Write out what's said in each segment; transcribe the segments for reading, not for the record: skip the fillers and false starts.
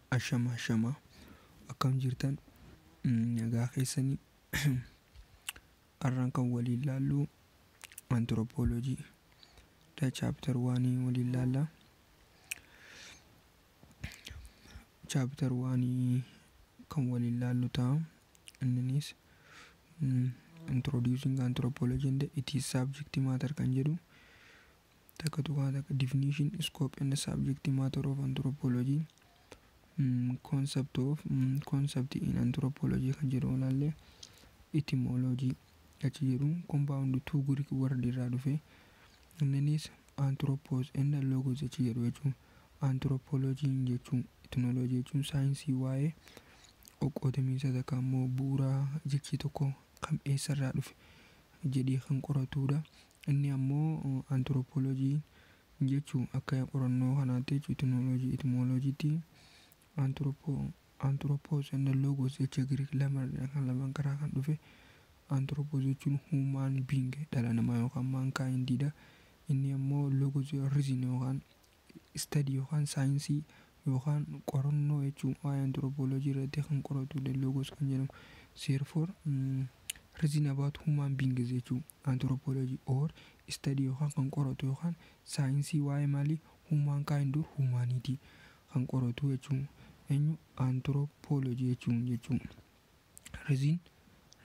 Ashama ashama, akkam jirtan? Nagaa keessanii? Har'aan kan waliin laallu anthropology chapter 1 waliin laalla. Chapter 1 kan waliin laallu ta'a. Inninis introducing anthropology and its subject matter kan jedhu, takka tuqaa takka, definition, scope and subject matter of anthropology, concept of concept in anthropology kan jedhu ilaalle. Etymology achi jedhu compound two Greek word irraa dhufe, inninis anthropos and logos achi jedhu jechuun. Anthropology jechuun, ethnology jechuun saayinsii waa'ee qoqqoodamiinsa takka immoo bu'uura jechi tokko kam eessarraa dhufe jedhee kan qoratudha. Inni ammoo anthropology jechuun akka qorannoo kanaatti jechuun ethnology, etymologytti anthropos and logos jecha Greek lama kan lamaan karaa kan dhufe. Anthropos jechuun human being, dhala namaa yookaan mankind. Inni ammoo logos, reason yookaan study yookaan saayinsii yookaan qorannoo jechuun waa'ee anthropology irratti kan qoratudha logos kan jedhamu. Therefore, reason about human beings jechuun anthropology or study yookaan kan qoratu yookaan saayinsii waa'ee maalii, humankind or humanity kan qoratu jechuun eenyu, anthropology jechuun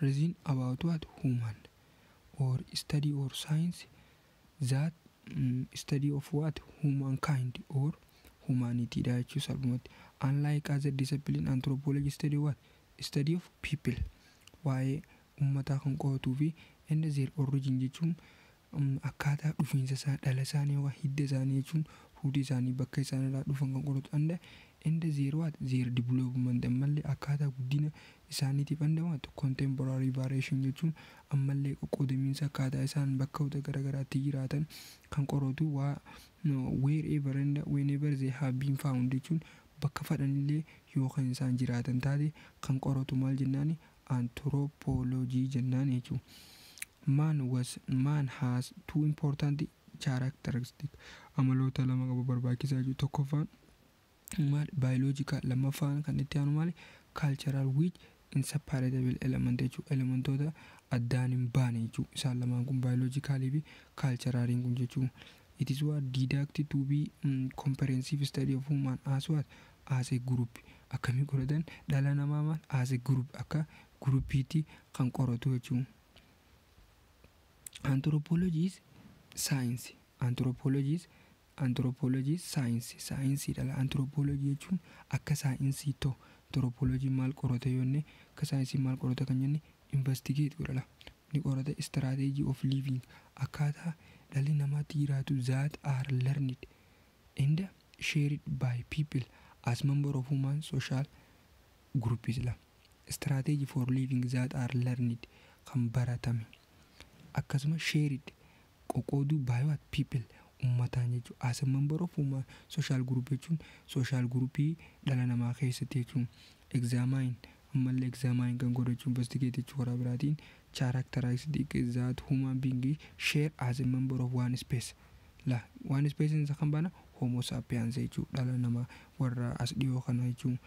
reason about what, human or study or science that study of what, humankind or humanity dha jechuu salphumatti. Unlike other discipline, anthropology study what, study of people, waa'ee ummataa kan qo'atuu fi and their origin jechuun akkaataa dhufiinsa isaa, dhala isaanii yookaan hidda isaanii jechuun fuudhii isaanii, bakka isaan irraa dhufan kan qoratu, and their what, their development, ammallee akkaataa guddina isaaniitiif, and what, contemporary variation jechuun ammallee qoqqoodamiinsa akkaataa isaan bakka garaagaraatti jiraatan kan qoratu, waa wherever and whenever they have been found jechuun bakka fadhanillee yoo kan isaan jiraatan taate kan qoratu maal jennaani, anthropology jennaan jechuudha. Man has two important characteristic, amaloota lama qaba barbaachisaa jechuudha. Tokkoffaan maal? Biological. Lammaffaan kan itti aanu maali? Cultural, which inseparable element jechuudha. Elementoota addaan hin baane jechuudha. Isaan lamaan kun, biologicalii fi culturaliin kun jechuudha. It is what deducted to be comprehensive study of human as what, as a group. Akkamii qoratan dhala namaa? Maal? As a group, akka groupiitti kan qoratu jechuudha. Anthropology is science. Anthropology is science. Saayinsii dhala. Anthropology jechuun akka saayinsii ta'u. Anthropology maal qorata yoonne, akka saayinsii maal qorata kan jenne, investigate godhala. Ni qorata strategy of living, akkaataa dhalli namaatti jiraatu, that are learned and shared by people as member of human social groups la. Strategy for living that are learned, kan baratame, akkasuma shared, qoqqooduu, by what, people, ummataan jechuudha. As a member of human social group jechuun social groupii dhala namaa keessatti jechuun. Examine, ammallee examine kan godhu jechuun, investigate jechuu karaa biraatiin, characteristic that human being share as a member of one space la. One space isa kan baana homo sapiens jechuudha, dhala namaa warra as dhiyoo kana jechuun,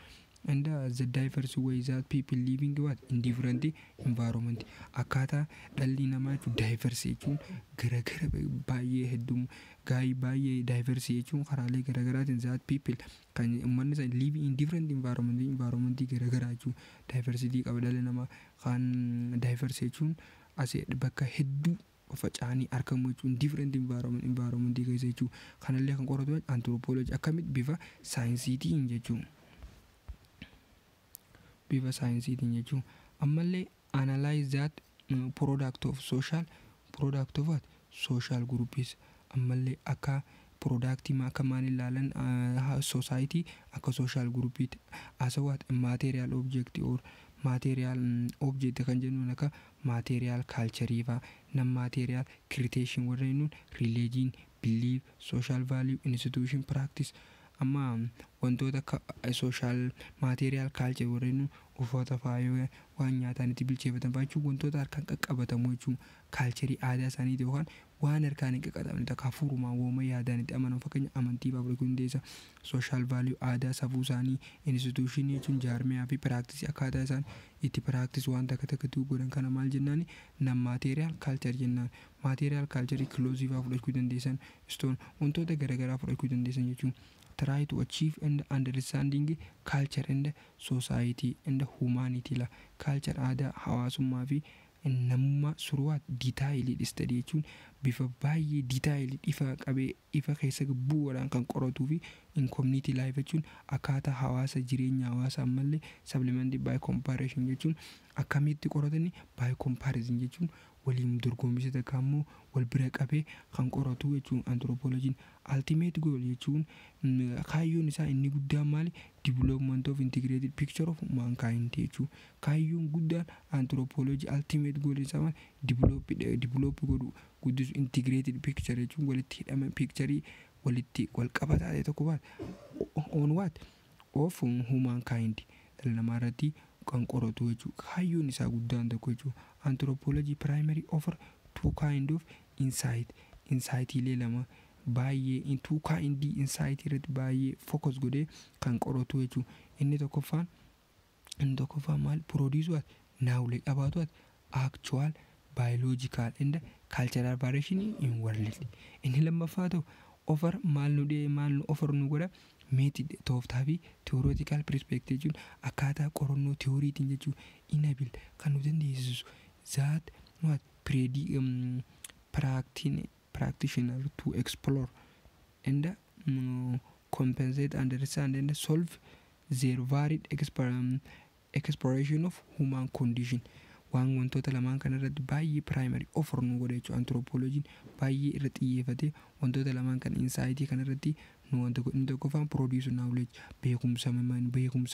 and the diverse ways that people living what, in different environment, akkaataa dhalli namaa jechuun diverse jechuun garagara baay'ee hedduu gaayii baay'ee diverse jechuun karaalee garagaraatiin, that people, kan uummanni isaa, living in different environment, environment garagaraa jechuun diversity qaba dhalli namaa. Kan diverse jechuun as bakka hedduu faca'anii argamu jechuun, different environment, environment keessa jechuun. Kanallee kan qoratu anthropology akkamitti, bifa saayinsiitiin jechuun, bifa saayinsiitiin jechuun. Ammallee analyze that product of social, product of what, social groups. Ammallee akka product akka maal ilaalan, society akka social groupiitti, as what, material object or material object kan jennuun, akka material culture faa, non material creation warra jennuun, religion, belief, social value, institution, practice. Amma wantoota akka social material culture, warreen uffata fa'aa, waan nyaataan itti bilcheeffatan fa'aa jechuun, wantoota harkaan qaqqabatamu jechuun culture aadaa isaaniiti, yookaan waan harkaan hin qaqqabatamne takka hafuurumaan wooma yaadaan itti amanan, fakkeenya amantii fa'aa fudhachuu dandeessa. Social value, aadaa safuu isaanii, institution jechuun jaarmiyaa fi practice, akkaataa isaan itti practice waan takka takkatti godhan kana maal jennaani? Non material culture jennaan. Material culture clothes fa'aa fudhachuu dandeessan, stone, wantoota garaagaraa fudhachuu dandeessan jechuun. Try to achieve and understanding culture and society and humanity la culture, aadaa hawaasummaa fi namummaa suruwaat detailed study jechuun bifa baay'ee detailed, ifa qabee, ifa keessa bu'uudhaan kan qoratuu fi in community life jechuun akkaataa hawaasa, jireenya hawaasaa ammallee supplemented by comparison jechuun akkamitti qoratani? By comparison jechuun waliin dorgommisa takka immoo wal bira qabee kan qoratu jechuun. Anthropologiin ultimate goal jechuun kaayyoon isaa inni guddaan maali? Development of integrated picture of mankind jechuun. Kaayyoon guddaan anthropology, ultimate goal isaa maali? Develop godhu, guddisu, integrated picture jechuun walitti hidhama picture walitti wal qabataa ta'e tokko baat on what of humankind, dhala namaa irratti kan qoratu jechuudha. Kaayyoon isaa guddaan tokko jechuudha. Anthropology primary offer two kind of insight, insightiilee lama baay'ee, two kind insight irratti baay'ee focus godhee kan qoratu jechuudha. Inni tokkoffaan maal? Produce what? Knowledge about what? Actual biological and cultural variation in world. Inni lammaffaa ta'u offer maal nu dhee, maal nu offer nu godha? Method, tooftaa fi theoretical perspective jechuun akkaataa qorannoo theoryitiin jechuun enable kan nu dandeessisu that what practitioner to explore and compensate, understand and solve their varied exploration of human condition. Waan wantoota lamaan kana irratti baay'ee primary offer nu godha jechuudha. Anthropologiin baay'ee irra xiyyeeffatee wantoota lamaan kana, insight kana irratti nu wanta inni tokkoffaan produce knowledge, beekumsa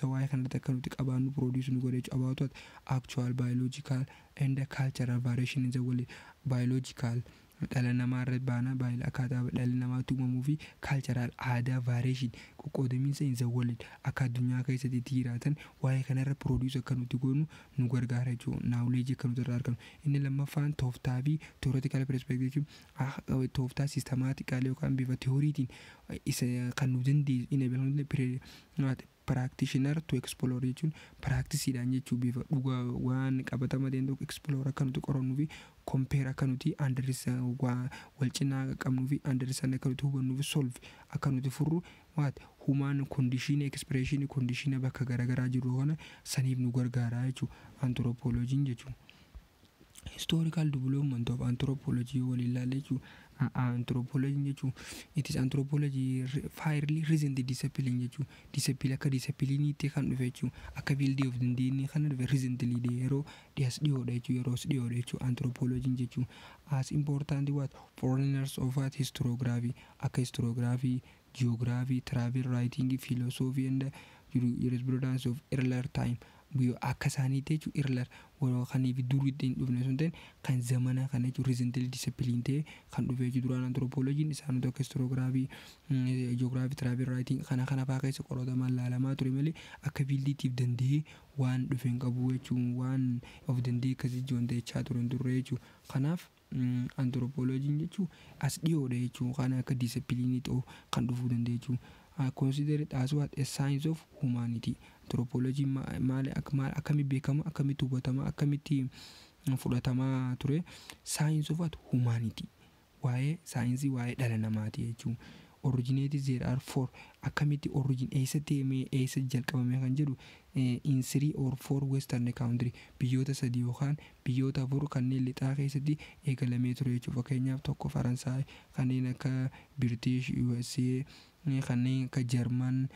waa'ee kanarratti akka nuti qabaannu produce nu godha jechuudha, about what? Actual biological and cultural variation in the world. Biological dhala namaa irra baana, baay'ee akkaataa dhalli namaatti uumamuu fi cultural aadaa variation, qoqqoodamiinsa in the world, akka addunyaa keessatti itti jiraatan waa'ee kanarra produce akka nuti goonu nu gargaara jechuudha, knowledge akka nuti irraa argannu. Inni lammaffaan tooftaa fi theoretical perspective, tooftaa systematically yookaan bifa theoryitiin isa kan nu dandeessu enable practitioner to explore jechuun practiceiidhaan jechuun bifa dhugaa waan qabatama ta'een tokko explore akka nuti qorannuu fi compare akka nuti understand, wal cinaa qabnuu fi understand akka nuti hubannuu fi solve akka nuti furru what human condition expression, condition bakka garaagaraa jiru kana saniif nu gargaara jechuudha anthropologiin jechuudha. Historical development of anthropology waliin ilaalle jechuudha. Anthropology jechuun it is anthropology fairly recent discipline jechuun discipline akka disciplineiitti kan dhufe jechuun, akka field of dandeenye kan dhufe recently, yeroo dhiyas dhiyoodha jechuun, yeroos dhiyoodha jechuun anthropology jechuun. As important what forerunners of what historiography, akka historiography, geography, travel writing, philosophy and jurisprudence of earlier time, akka isaaniitti jechuun earlier kaniif durii hin dhufne sun ta'in, kan zamana kana jechuun recently discipline ta'e kan dhufe jechuun. Duraan anthropologiin isaanota akka historiography, geography, travel writing kana kana fa'aa keessa qoratamaa ilaalamaa ture malee akka fieldiitiif danda'ee waan dhufe hin qabu jechuun, waan of danda'ee akkasii wanta jechaa ture hin turre jechuun. Kanaaf anthropologiin jechuun as dhiyoodha jechuun, kan akka discipline ta'u kan dhufuu danda'e jechuun. Considered as what? A science of humanity. Anthropology maal akkamitti beekama, akkamitti hubatama, akkamitti fudhatamaa ture? Science of what? Humanity, waa'ee saayinsii, waa'ee dhala namaati jechuun. Originated, there are four, akkamitti origin, eessatti eessa jalqabame kan jedhu, in three or four western country, biyyoota sadii yookaan biyyoota afur kanneen lixaa keessatti eegalamee ture jechuudha. Fakkeenyaaf tokko Faransaay, kanneen akka British, USA, kanneen akka Jarman,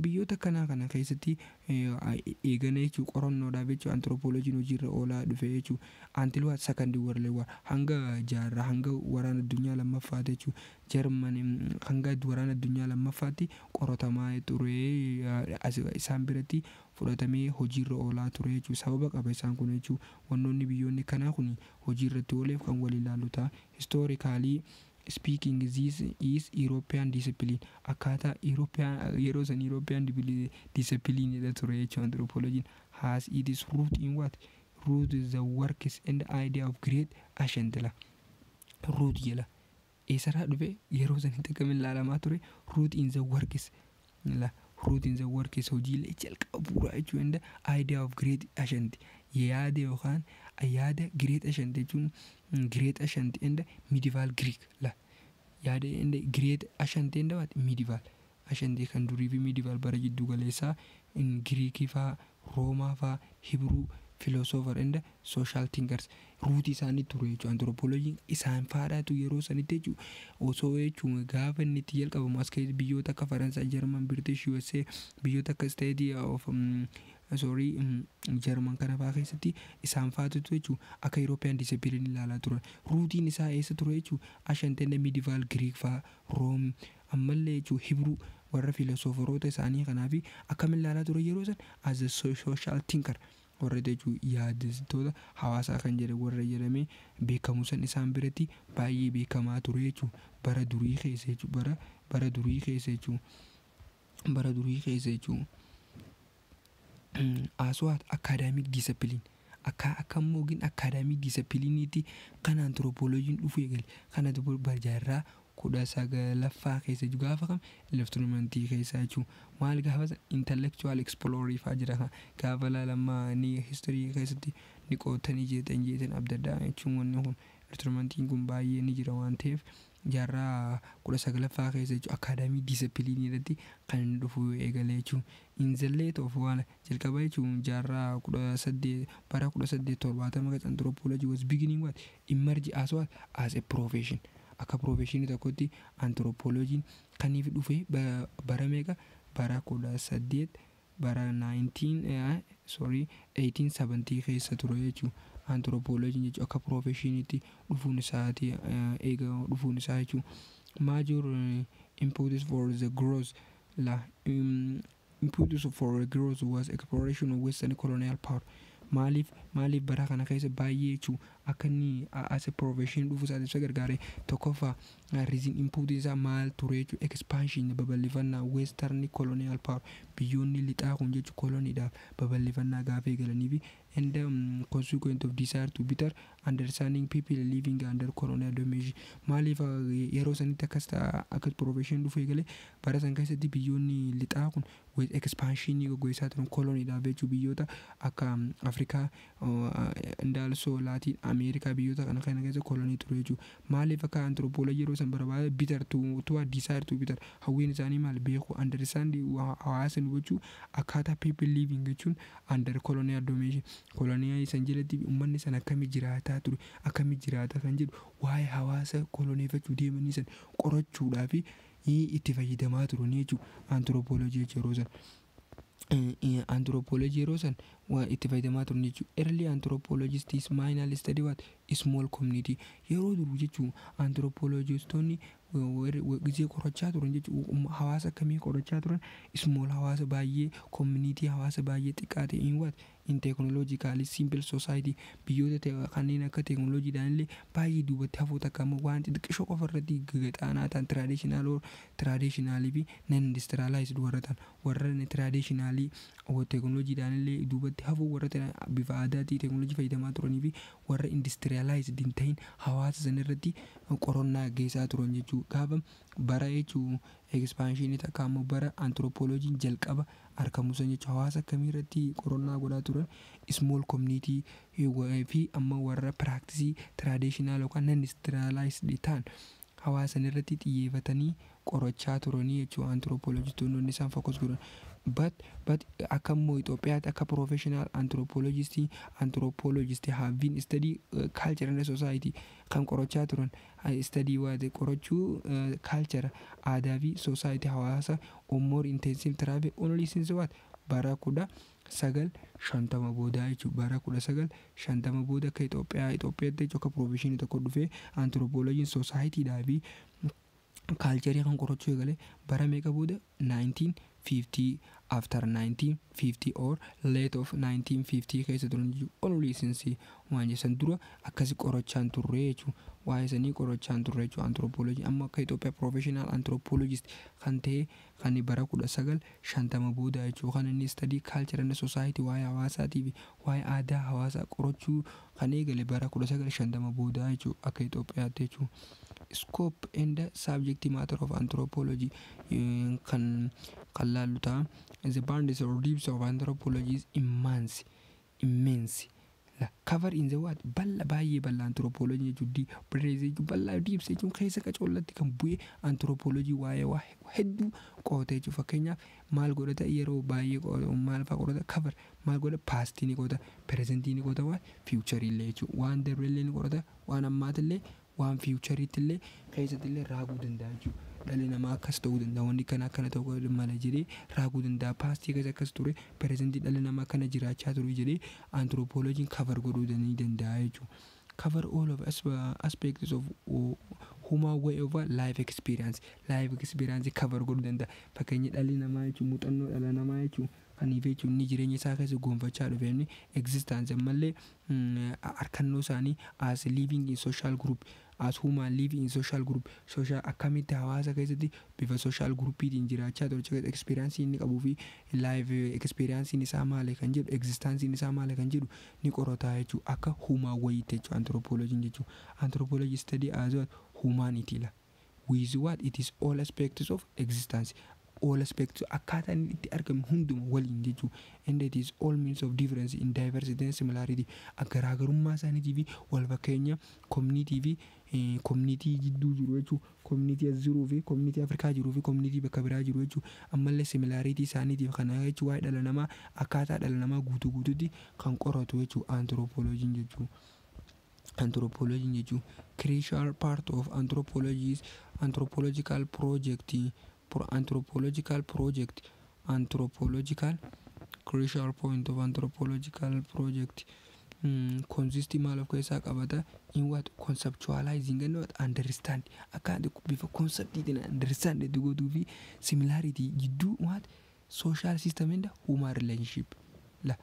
biyyoota kanaa kana keessatti eegana jechuun qorannoodhaaf jechuun anthropologiin hojiirra oolaa dhufe jechuun until what? Second World War, hanga jaarraa, hanga waraana addunyaa lammaffaati jechuun. Jarman hanga waraana addunyaa lammaffaatti qoratamaa ture, isaan biratti fudhatamee hojiirra oolaa ture jechuun. Sababa qaba isaan kun jechuun, wannoonni biyyoonni kanaa kun hojiirratti ooleef kan waliin ilaallu ta'a. Historically Speaking, this is European discipline. Akkaataa European yeroo san European discipline jedha ture jechuudha. Anthropology has its root in what? Root is the works and idea of great ancient la. Root jedha. Eessarraa dhufe? Yeroo sanitti akkamiin ilaalamaa ture? Root in the works la, root in the works, hojiilee jalqaba bu'uuraa jechuudha. And idea of great ancient, yaada yookaan yaada great ancient jechuun great ancient and medieval Greek la, yaada and great ancient and what? Medieval ancient, kan durii fi medieval, bara jiddu galeessaa, Giriikii faa, Roomaa faa, Hibruu philosopher and social thinkers rootii isaanii ture jechuudha. Anthropologiin isaan faadhaatu yeroo sanitti jechuudha. Osoo jechuun gaafa inni itti jalqabamu as keessa biyyoota akka Faransaay, Jarman, British, USA, biyyoota akka State of, sorry, Jarman kana fa'aa keessatti isaan faatutu jechuudha akka European discipline ilaalaa turan. Rootiin isaa eessa ture jechuudha? Ancient and medieval Greek fa'aa, Room, ammallee jechuudha Hibruu warra philosopheroota isaanii kanaa fi akkamiin ilaalaa ture yeroo san? As a social thinker warra jechuun yaaditoota hawaasaa kan jedhe warra jedhamee beekamu san isaan biratti baay'ee beekamaa ture jechuudha bara durii keessa jechuudha, bara durii keessa jechuudha, bara durii keessa jechuudha. As what? Academic discipline. Akka immoo academic disciplineiitti kan anthropologiin dhufu eegale kana jaarraa 19ffaa keessa gaafa kam? Enlightenmentii keessa jechuun maal? Gaafa intellectual explorer fa'aa jira. Gaafa laalamaa ni history keessatti ni qootanii jeetan abdaddaa jechuun wanni kun enlightenmentiin kun baay'ee ni jira waan ta'eef jaarraa 19ffaa keessa jechuun academic disciplineii irratti kan inni dhufu eegale jechuun. In the late of waan jalqaba jechuun jaarraa 18, bara 1870 keessa anthropology was beginning what? Emerge as what? As a profession. Akka professionii tokkotti anthropologiin kaniif dhufe bara meeqa? Bara 18, bara 19, sorry, 1870 keessa ture jechuun anthropologiin jechuun akka professioniitti dhufuun isaati eega dhufuun isaa jechuun. Major impetus for the growth la, impetus for the growth was exploration of western colonial power. Maaliif bara kana keessa baay'ee jechuun akka inni as a profession dhufu isaatiif isa gargaare? Tokkoffaa, reason input isaa maal ture jechuun expansion, babal'ifannaa western colonial power, biyyoonni lixaa kun jechuun koloniidhaaf babal'ifannaa gaafa eegalanii fi and consequent of desire to better understanding people living under colonial domination. Maaliif yeroo sanitti akkas akkas profession dhufu eegale? Bara san keessatti biyyoonni lixaa kun expansionii gaggeessaa turan koloniidhaaf jechuun biyyoota akka Afrikaa, indaalsoo Laatiin Ameerikaa, biyyoota kana keessa kolonii ture jechuudha. Maaliif akka anthropology yeroo san barbaada? Better to desire to better, hawwiin isaanii maal? Beeku, understand, hawaasa hubachuu, akkaataa people living jechuun under colonial domination, kolonii san jalatti uummanni san akkamii jiraataa ture, akkamii jiraata kan jedhu waa'ee hawaasa koloneeffachuu deemanii san qorachuudhaa fi itti fayyadamaa turanii jechuudha anthropology yeroo san. Anthropology yeroo san itti fayyadamaa turan jechuudha. Early anthropologists mainly study what? Small community. Yeroo duruu jechuun anthropologistoonni gisee qorachaa turan jechuun hawaasa akkamii qorachaa turan? Small, hawaasa baay'ee, community, hawaasa baay'ee xiqqaa ta'e in what? In technologically simple society, biyyoota kanneen akka teeknooloojiidhaan illee baay'ee duubatti hafoo takka ammoo waan xixiqqishoo qofa irratti gaxaanaa ta'an, traditional or traditionalii fi non industrialized warra ta'an, warra traditionalii teeknooloojiidhaan illee duubatti hafuu, warra bifa aadaatii teeknooloojii fayyadamaa turanii fi warra industrialized hin ta'in hawaasa sana irratti qorannaa geessaa turan jechuudha. Gaafa bara jechuun expansionii takka ammoo bara anthropologiin jalqaba argamu san jechuudha hawaasa akkamii irratti qorannaa godhaa turan? Small community fi amma warra practice traditional yookaan non industrialized ta'an hawaasa irratti xiyyeeffatanii qorachaa turanii jechuudha anthropologistoonni isaan focus godhan. But akka immoo Itoophiyaatti akka professional anthropologist have been study culture and society kan qorachaa turan, study waate qorachuu culture, aadaa fi society hawaasa on more intensive travel only since what? Bara 1950 booda jechuudha. Bara 1950 booda akka Itoophiyaatti jechuudha akka professionii tokko dhufee anthropologiin societydhaa fi cultureii kan qorachuu eegale bara meeqa booda? 19 1950, after 1950 or late of 1950 keessa turan jechuudha. Only since waan jedhan dura akkasi qorachaan turre jechuudha. Waa'ee sanii qorachaan turre jechuudha anthropology. Amma akka Itoophiyaa professional anthropologist kan ta'e kan bara 1950 booda jechuudha. Kan inni study culture and society, waa'ee hawaasaatii fi waa'ee aadaa hawaasaa qorachuu kan eegale bara 1950 booda jechuudha akka Itoophiyaatti jechuudha. Scope and subject matter of anthropology kan laallu ta'a. The boundaries or depths of anthropology is immense, immense. La cover in the what, bal'a, baay'ee bal'a anthropology jechuun. Breadth jechuun bal'aa, depths jechuun keessa qacoollatti kan bu'e. Anthropology waa'ee waa hedduu qo'ata jechuudha. Fakkeenyaaf maal godhata? Yeroo baay'ee maal fa'aa qorata? Cover maal godha? Pastii ni qo'ata, presentii ni qo'ata, waan futurii illee jechuudha. Waan darbellee ni qorata, waan ammaatillee, waan futureiitti illee keessatti illee raaguu danda'a jechuudha. Dhalli namaa akkas ta'uu danda'a, wanni kana akkana ta'uu mala jedhee raaguu danda'a. Pastii keessa akkas ture, presentii dhalli namaa akkana jiraachaa ture jedhee anthropologyn cover godhuu ni danda'a jechuudha. Cover all of aspects of human way of life experience, life experience cover godhuu danda'a. Fakkeenya dhalli namaa jechuun muuxannoo dhala namaa jechuun kaniif jechuun inni jireenya isaa keessa gonfachaa dhufe, inni existence, ammallee harkannoo isaanii as living in social group, as human living in social group, social akkamitti hawaasa keessatti bifa social groupiitiin jiraachaa ture, experience inni qabuu fi life experience isaa maali kan jedhu, existence isaa maali kan jedhu ni qorata jechuudha akka human wayiitti jechuudha anthropology jechuudha. Anthropology study as what? Humanity la with what? It is all aspects of existence, all aspects, akkaataa inni itti argamu hunduma waliin jechuudha. And it is all means of difference in diversity and similarity, garaagarummaa isaaniitii fi wal fakkeenya community fi community jidduu jiru jechuudha. Community as jiruu fi community Afrikaa jiruu fi community bakka biraa jiru jechuudha. Ammallee similarity isaaniitiif kana jechuudha. Waa'ee dhala namaa, akkaataa dhala namaa guutuu guutuutti kan qoratu jechuudha anthropology jechuudha. Anthropology jechuun crucial part of anthropology is anthropological project, anthropological project, anthropological crucial point of anthropological project consist maal of keessaa qabata? In what? Conceptualizing and what? Understand, akka bifa conceptiitiin understand itti gootuu fi similarity jidduu what? Social system and human relationship la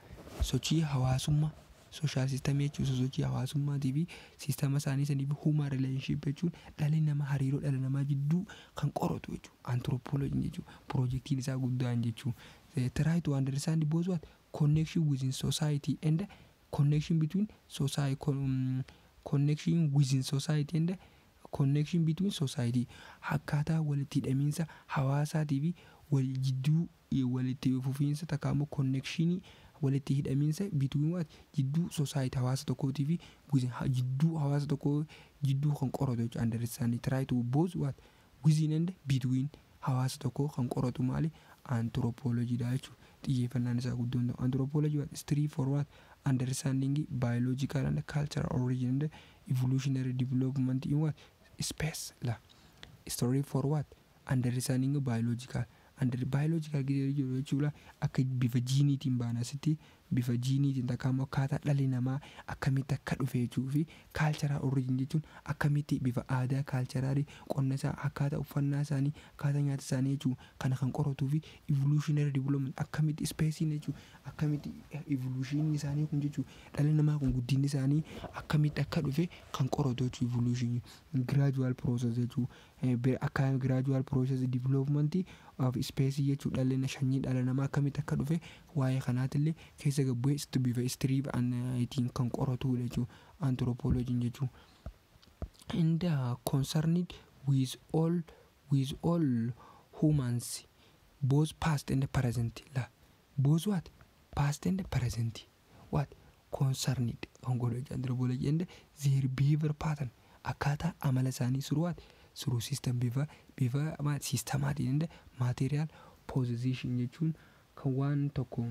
sochii hawaasummaa. Social system jechuun sochii hawaasummaatii fi systema isaanii sanii fi human relationship jechuun dhalli namaa hariiroo dhala namaa jidduu kan qoratu jechuudha. Anthropology jechuudha. Projectiin isaa guddaan jechuudha. Try to understand both what? Connection within society and connection between society, connection within society and connection between society, akkaataa walitti hidhamiinsa hawaasaatii fi wal jidduu walitti fufiinsa takka immoo connectionii walitti hidhamiinsa between what? Jidduu society, hawaasa tokkootii fi jidduu hawaasa tokkoo jidduu kan qoratu jechuudha. Understand, try to both what? Within and between hawaasa tokkoo kan qoratu maali? Anthropology dha jechuudha. Xiyyeeffannaan isaa guddoon ta'u anthropology what? Strive for what? Understanding biological and cultural origin and evolutionary development in what? Species la strive for what? Understanding biological under biological jechuudha. Akka bifa jiiniitiin baana asitti, bifa jiiniitiin takka immoo akkaataa dhalli namaa akkamitti akka dhufe jechuu fi cultural origin jechuun akkamitti bifa aadaa culturalii, qonna isaa, akkaataa uffannaa isaanii, akkaataa nyaata isaanii jechuu kana kan qoratuu fi evolutionary development, akkamitti speciesiin jechuu akkamitti evolutionii isaanii kun jechuu dhalli namaa kun guddinni isaanii akkamitti akka dhufe kan qoratu jechuu. Evolution gradual process jechuu, akka gradual process development of species jechuu, dhalli sanyii dhala namaa akkamitti akka dhufe waa'ee kanaatillee keessa gabbu'ee bifa strive ittiin kan qoratudha jechuu anthropology jechuu. And concerned with all humans, both past and present la both what? Past and present what? Concerned kan godhu jechuudha anthropology. And their behavior pattern, akkaataa amala isaanii through what? Through system, bifa systemaatiin and material possession jechuun kan waan tokko,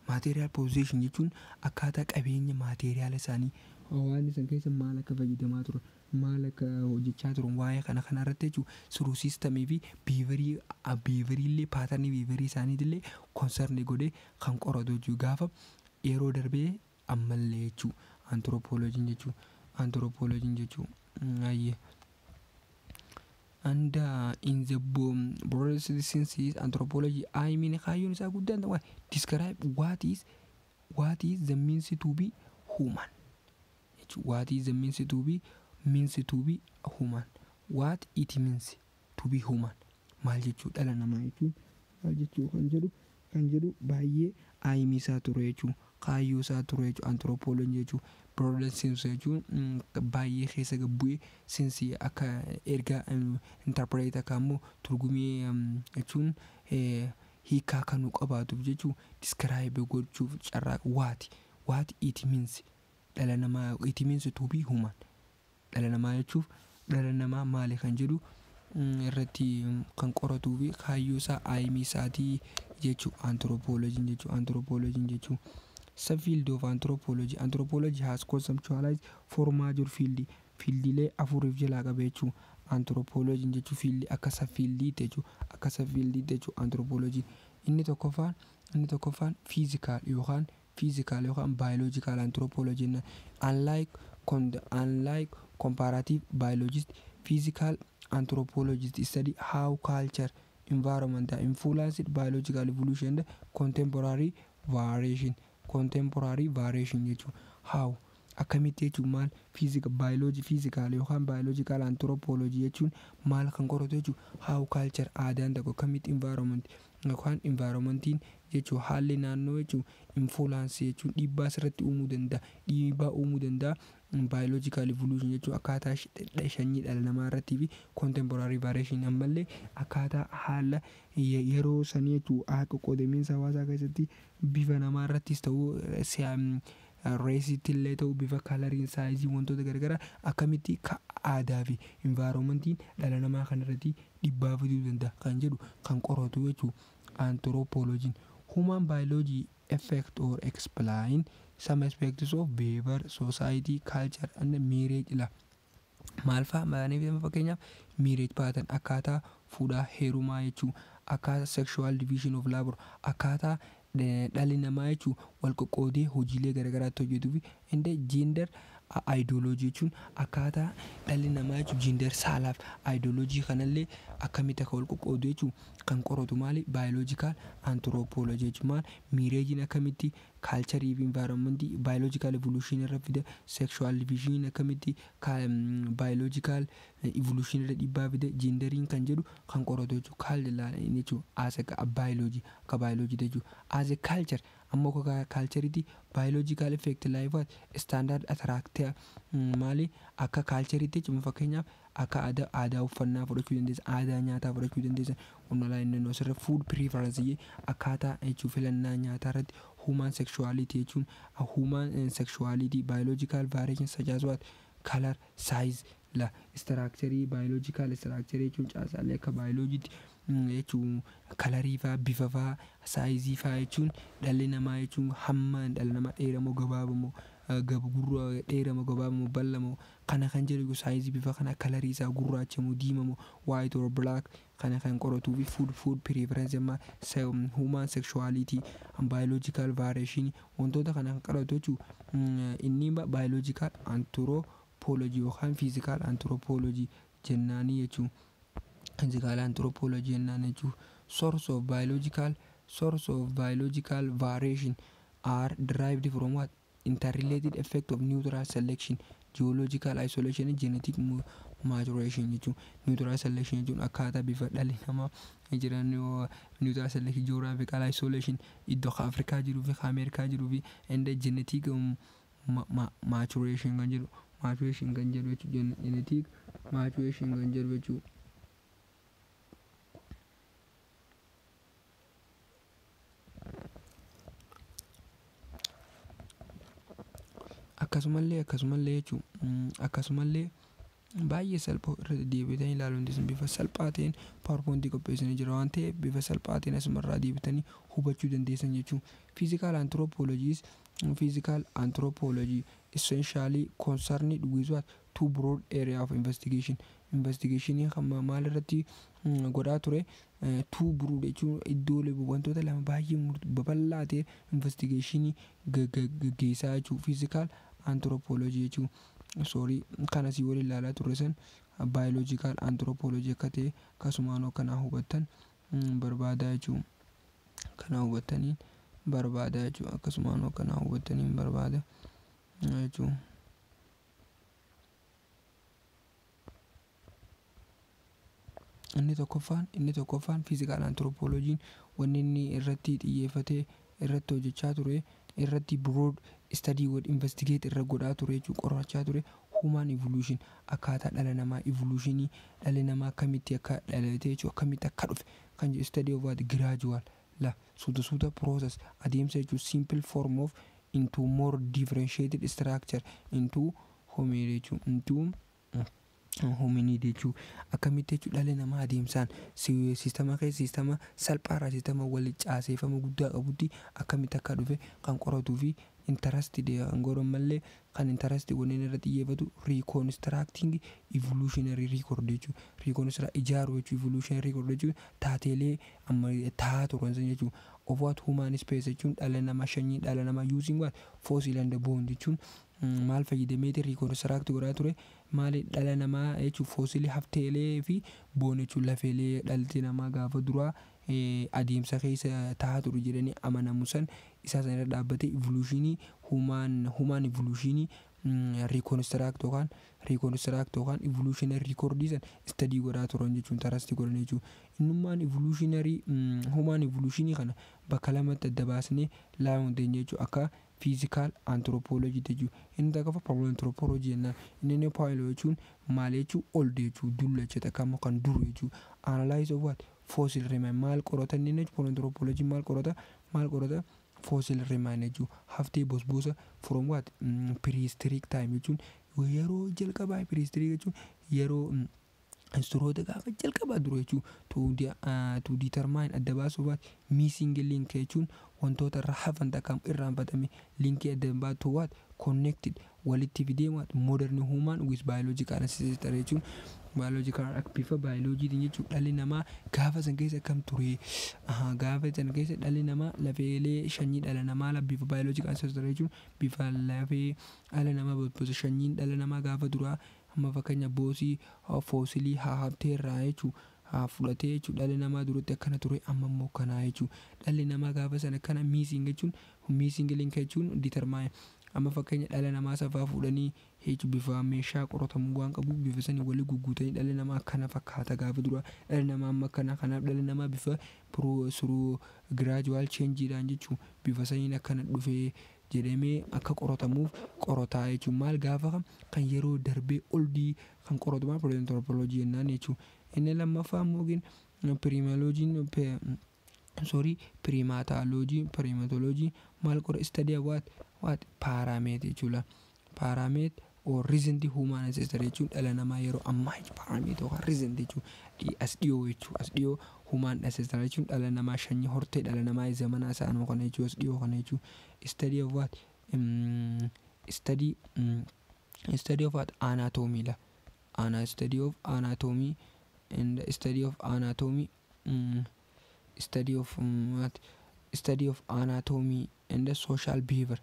material possession jechuun akkaataa qabeenya materiala isaanii waan isan keessa maal akka fayyadamaa turan, maal akka hojjechaa turan, waa'ee kana irratti jechuun through systemii fi behaviorii illee, patternii behaviorii isaaniitillee concern godhee kan qoratu jechuudha. Gaafa yeroo darbee ammallee jechuu anthropologyn jechuu ayyee. And in the broadest sense, anthropology, I mean, kaayyoon isaa guddaan ta'u describe what is the means to be human. What is the means to be human? What it means to be human? Maal jechuu, dhala namaa jechuun maal jechuu kan jedhu baay'ee aimii isaa ture jechuun, kaayyoo isaa ture jechuun anthropology jechuun. Broader sense jechuun baay'ee keessa gabbu'ee sense akka ergaa interpret akka ammoo turgumii jechuun hiikaa kan nu qabaatuuf jechuun, describe gochuuf carraa what it means dhala namaa, it means to be human, dhala namaa jechuuf, dhala namaa maali kan jedhu irratti kan qoratuu fi kaayyoo isaa, aimii isaatii jechuu anthropology jechuu. Subfield of anthropology. Anthropology has conceptualized four major field, fieldiilee afuriif jalaa qaba jechuu anthropology jechuu. Field akka subfieldiitti jechuu, akka subfieldiitti jechuu anthropology. Inni tokkoffaan physical yookaan biological anthropology jennaan. Unlike comparative biologist, physical anthropologists study how culture, environment influenced biological evolution and contemporary variation jechuun. How, akkamitti jechuun, maal physical biology, physical yookaan biological anthropology jechuun maal kan qoratu jechuun, how culture, aadaan tokko akkamitti environment yookaan environmentiin jechuun haalli naannoo jechuun influence jechuun dhiibbaa sirratti uumuu danda'a, dhiibbaa uumuu danda'a biological evolution jechuun akkaataa sanyii dhala namaa irrattii fi contemporary variation, ammallee akkaataa haala yeroo sanii jechuun akka qoodamiinsa hawaasaa keessatti bifa namaa irrattis ta'uu, raceitti illee ta'u, bifa coloriin, sizeii, wantoota garaagaraa akkamitti aadaa fi environmentiin dhala namaa kanarratti dhiibbaa fiduu danda'a kan jedhu kan qoratu jechuudha anthropologiin. Human biology affect or explain some aspects of behavior, society, culture and marriage la. Maal fa'a maaliif? Fakkeenyaaf marriage pattern, akkaataa fuudhaa heerumaa jechuun, akkaataa sexual division of labor, akkaataa dhalli namaa jechuun wal qoqqoodee hojiilee garaagaraatti hojjetuu fi and gender ideology jechuun akkaataa dhalli namaa jechuun gender, saalaaf ideology kanallee akkamitti akka wal qoqqoodu jechuun kan qoratu maali? Biological anthropology jechuun maal? Marriageiin akkamitti cultureii fi environmentii biological evolution irra fida, sexual division akkamitti biological evolution irra dhiibbaa fida, genderiin kan jedhu kan qoratu jechuudha. Kaal jechuun as a biology, akka biology jechuudha. As a culture ammoo akka cultureiitti biological effect life standard attract maali? Akka cultureiitti jechuun fakkeenyaaf akka aadaa uffannaa fudhachuu dandeessa, aadaa nyaataa fudhachuu dandeessa. Qonnalaa inni asirra food preference, akkaataa jechuun filannaa nyaataa irratti, human sexuality jechuun human sexuality, biological variation such as what? Color, size la, structure, biological structure jechuun caasaalee akka biologiitti jechuun colorii faa, bifa faa, sizeii faa jechuun dhalli namaa jechuun hamma dhala namaa dheeramoo gabaabamoo, gurra dheeramoo gabaabamoo, bal'amoo kana kan jedhu, sizeii, bifa kana, colorii isaa gurraacha moo diimamoo, white or black kana kan qoratuu fi food preference amma human sexuality, biological variation, wantoota kana kan qoratu jechuun inni biological anthropology yookaan physical anthropology jennaanii jechuun, physical anthropology jennaan jechuun. Source of biological variation are derived from what? Interrelated effect of natural selection, geographical isolation, genetic maturation jechuun. Natural selection jechuun akkaataa bifa dhalli namaa jiran, natural selection, geographical isolation, iddoo Afrikaa jiruu fi Ameerikaa jiruu fi and genetic maturation kan jedhu, maturation kan jedhu jechuun, genetic maturation kan jedhu jechuun. Akkasumallee jechuun akkasumallee baay'ee salphaa irra deebitanii ilaaluun bifa salphaa ta'een PowerPointii qopheessanii jira waan ta'eef, bifa salphaa ta'een asumarraa deebitanii hubachuu dandeessan jechuun. Physical anthropology essentially concerned with what? Two broad area of investigation. Investigation kan maal irratti godhaa ture? Two broad jechuun iddoo wantoota lama baay'ee babal'aa ta'e investigationii gaggeessaa jechuun physical anthropology jechuun. Sorry, kan asii waliin ilaalaa turre san Biological anthropology akka ta'e akkasumaan kanaa hubattan barbaada jechuudha. Kana hubattanii barbaada jechuudha. Akkasumaan kanaa hubattanii barbaada jechuudha. Inni tokkoffaan physical anthropologyn wanni inni irratti xiyyeeffatee irratti hojjechaa ture, irratti broad study godhe, investigate irra godhaa ture jechuudha, qorachaa ture human evolution, akkaataa dhala namaa, evolutionii dhalli namaa akkamitti akka dhalate jechuudha, akkamitti akka dhufe kan jedhu, study of what gradual la suuta suuta process, adeemsa jechuudha, simple form of into more differentiated structure into hominid jechuudha, into hominid jechuudha. Akkamitti jechuudha dhalli namaa adeemsaan siistama keessa, siistama salphaarraa siistama wal caaseeffama guddaa qabutti akkamitti akka dhufe kan qoratuu fi interested kan godhan mallee kan interest wanneen irratti xiyyeeffatu reconstructing evolutionary record jechuudha. Reconstruct, ijaaruu jechuudha. Evolutionary record jechuudha taateelee amma taa'aa turan san jechuudha. Of what human species jechuun dhala namaa, sanyii dhala namaa, using what fossil and bone jechuun maal fayyadameeti reconstruct godhaa ture? Maali dhala namaa jechuun fossilii, hafteelee fi bone jechuun lafeelee dhalti namaa gaafa duraa adeemsa keessa taa'aa ture jedhanii amanamu san isaa san irra dhaabbatee evolutionii human evolutionii reconstruct yookaan evolutionary recordii san study godhaa turan jechuun interest godhan jechuudha. Innummaan evolutionary human evolutionii kana bakka lamatti adda baasnee ilaaluu dandeenya jechuudha, akka physical anthropology jechuudha. Inni tokkoffaa paleoanthropology jennaan. Inni paleo jechuun maal jechuudha? Old jechuudha, dullacha takka kan dur jechuudha. Analyze of what fossil remain maal qorata inni? Paleoanthropology maal qorata? Maal qorata? Fossil remain jechuudha. Haftee bosbosa from what prehistoric time jechuun yeroo jalqabaa, prehistoric jechuun yeroo instruoota gaafa jalqabaa dura jechuudha. To determine, adda baasuuf, what missing link jechuun wantoota irra hafan takka irraanfatame, linkii adda baatu, what connected, walitti fidee, what modern human with biological ancestor jechuun biological, bifa bioloojiitiin jechuun dhalli namaa gaafa san keessa akkam ture? Gaafa san keessa dhalli namaa lafeelee sanyii dhala namaa bifa biological ancestor jechuun bifa lafee dhala namaa bosa sanyiin dhala namaa gaafa duraa amma fakkeenya boosii fossilii haa haftee irraa jechuun haa fudhatee jechuun dhalli namaa duratti akkana ture, amma immoo akkanaa jechuun dhalli namaa gaafa sana akkana. Missing jechuun, missing link jechuun determine amma fakkeenya dhala namaa safaa fuudhanii jechuun bifa meeshaa qoratamuu waan qabuuf bifa sanii walii gugguutanii dhalli namaa akkana fakkaata gaafa dura, dhalli namaa amma akkana. Kanaaf dhalli namaa bifa through gradual changeedhaan jechuun bifa saniin akkana dhufee jedhamee akka qoratamuuf qorataa jechuun maal gaafa kan yeroo darbee oldii kan qoratu maal paleoanthropology jennaan jechuun. Inni lammaffaa immoo primatologyn, sorry, primatology. Primatology maal qora? Study what primate jechuudha, primate or recent human ancestor jechuun dhala namaa yeroo ammaa primate yookaan recent jechuun as dhiyoo jechuudha. As dhiyoo human ancestor jechuun dhala namaa sanyii hortee dhala namaa zamanaa isaanoo kana jechuudha, as dhiyoo kana jechuudha. Study of what study of what anatomy la ana study of anatomy and study of anatomy study of what study of anatomy and the social behavior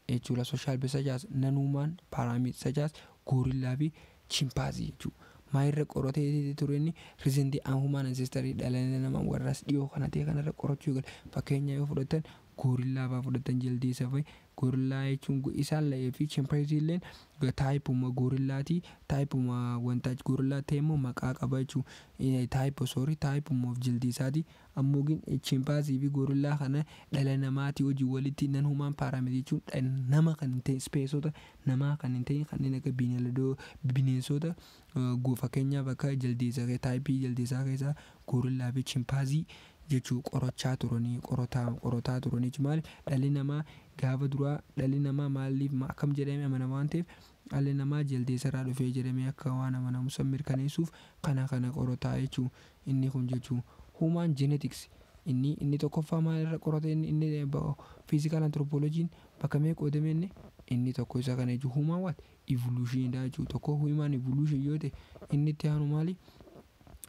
jechuudha. Social behavior such as non-human primate such as gorilla fi chimpanzee jechuudha. Maalirra qoratee ture inni? Recent human ancestor dhala namaa warras dhiyoo kana ta'e kanarra qorachuu eegale. Fakkeenya yoo fudhatan gorilla fa'aa fudhatan, jaldeessa fa'i, gorilla jechuun isaan la'ee fi chimpanzee illeen typeuma gorillaati, typeuma wanta gorilla ta'e immoo maqaa qaba jechuudha. Type, sorry, typeuma of jaldeessaati. Ammoo chimpanzee fi gorilla kana dhala namaati hojii walitti non human primate jechuun nama kan hin ta'in, speciesota namaa kan hin ta'in, kanneen akka bineeldoo, bineensota, fakkeenyaaf akka jaldeessa, typeii jaldeessaa keessaa gorilla fi chimpanzee jechuu qorachaa turanii, qorataa turanii. Maali dhalli namaa gaafa duraa, dhalli namaa maaliif akkam jedhamee amanama waan ta'eef, dhalli namaa jaldeessa irraa dhufee jedhamee akka waan amanamu san mirkaneessuuf kana qorataa jechuu inni kun jechuu. Human genetics inni tokkoffaa maalirra qorata? Inni physical anthropologyn bakka meeqa qoodame? Inni tokko isa kana jechuun human what evolution dha jechuudha. Tokko human evolution yoo ta'e, inni itti aanu maali?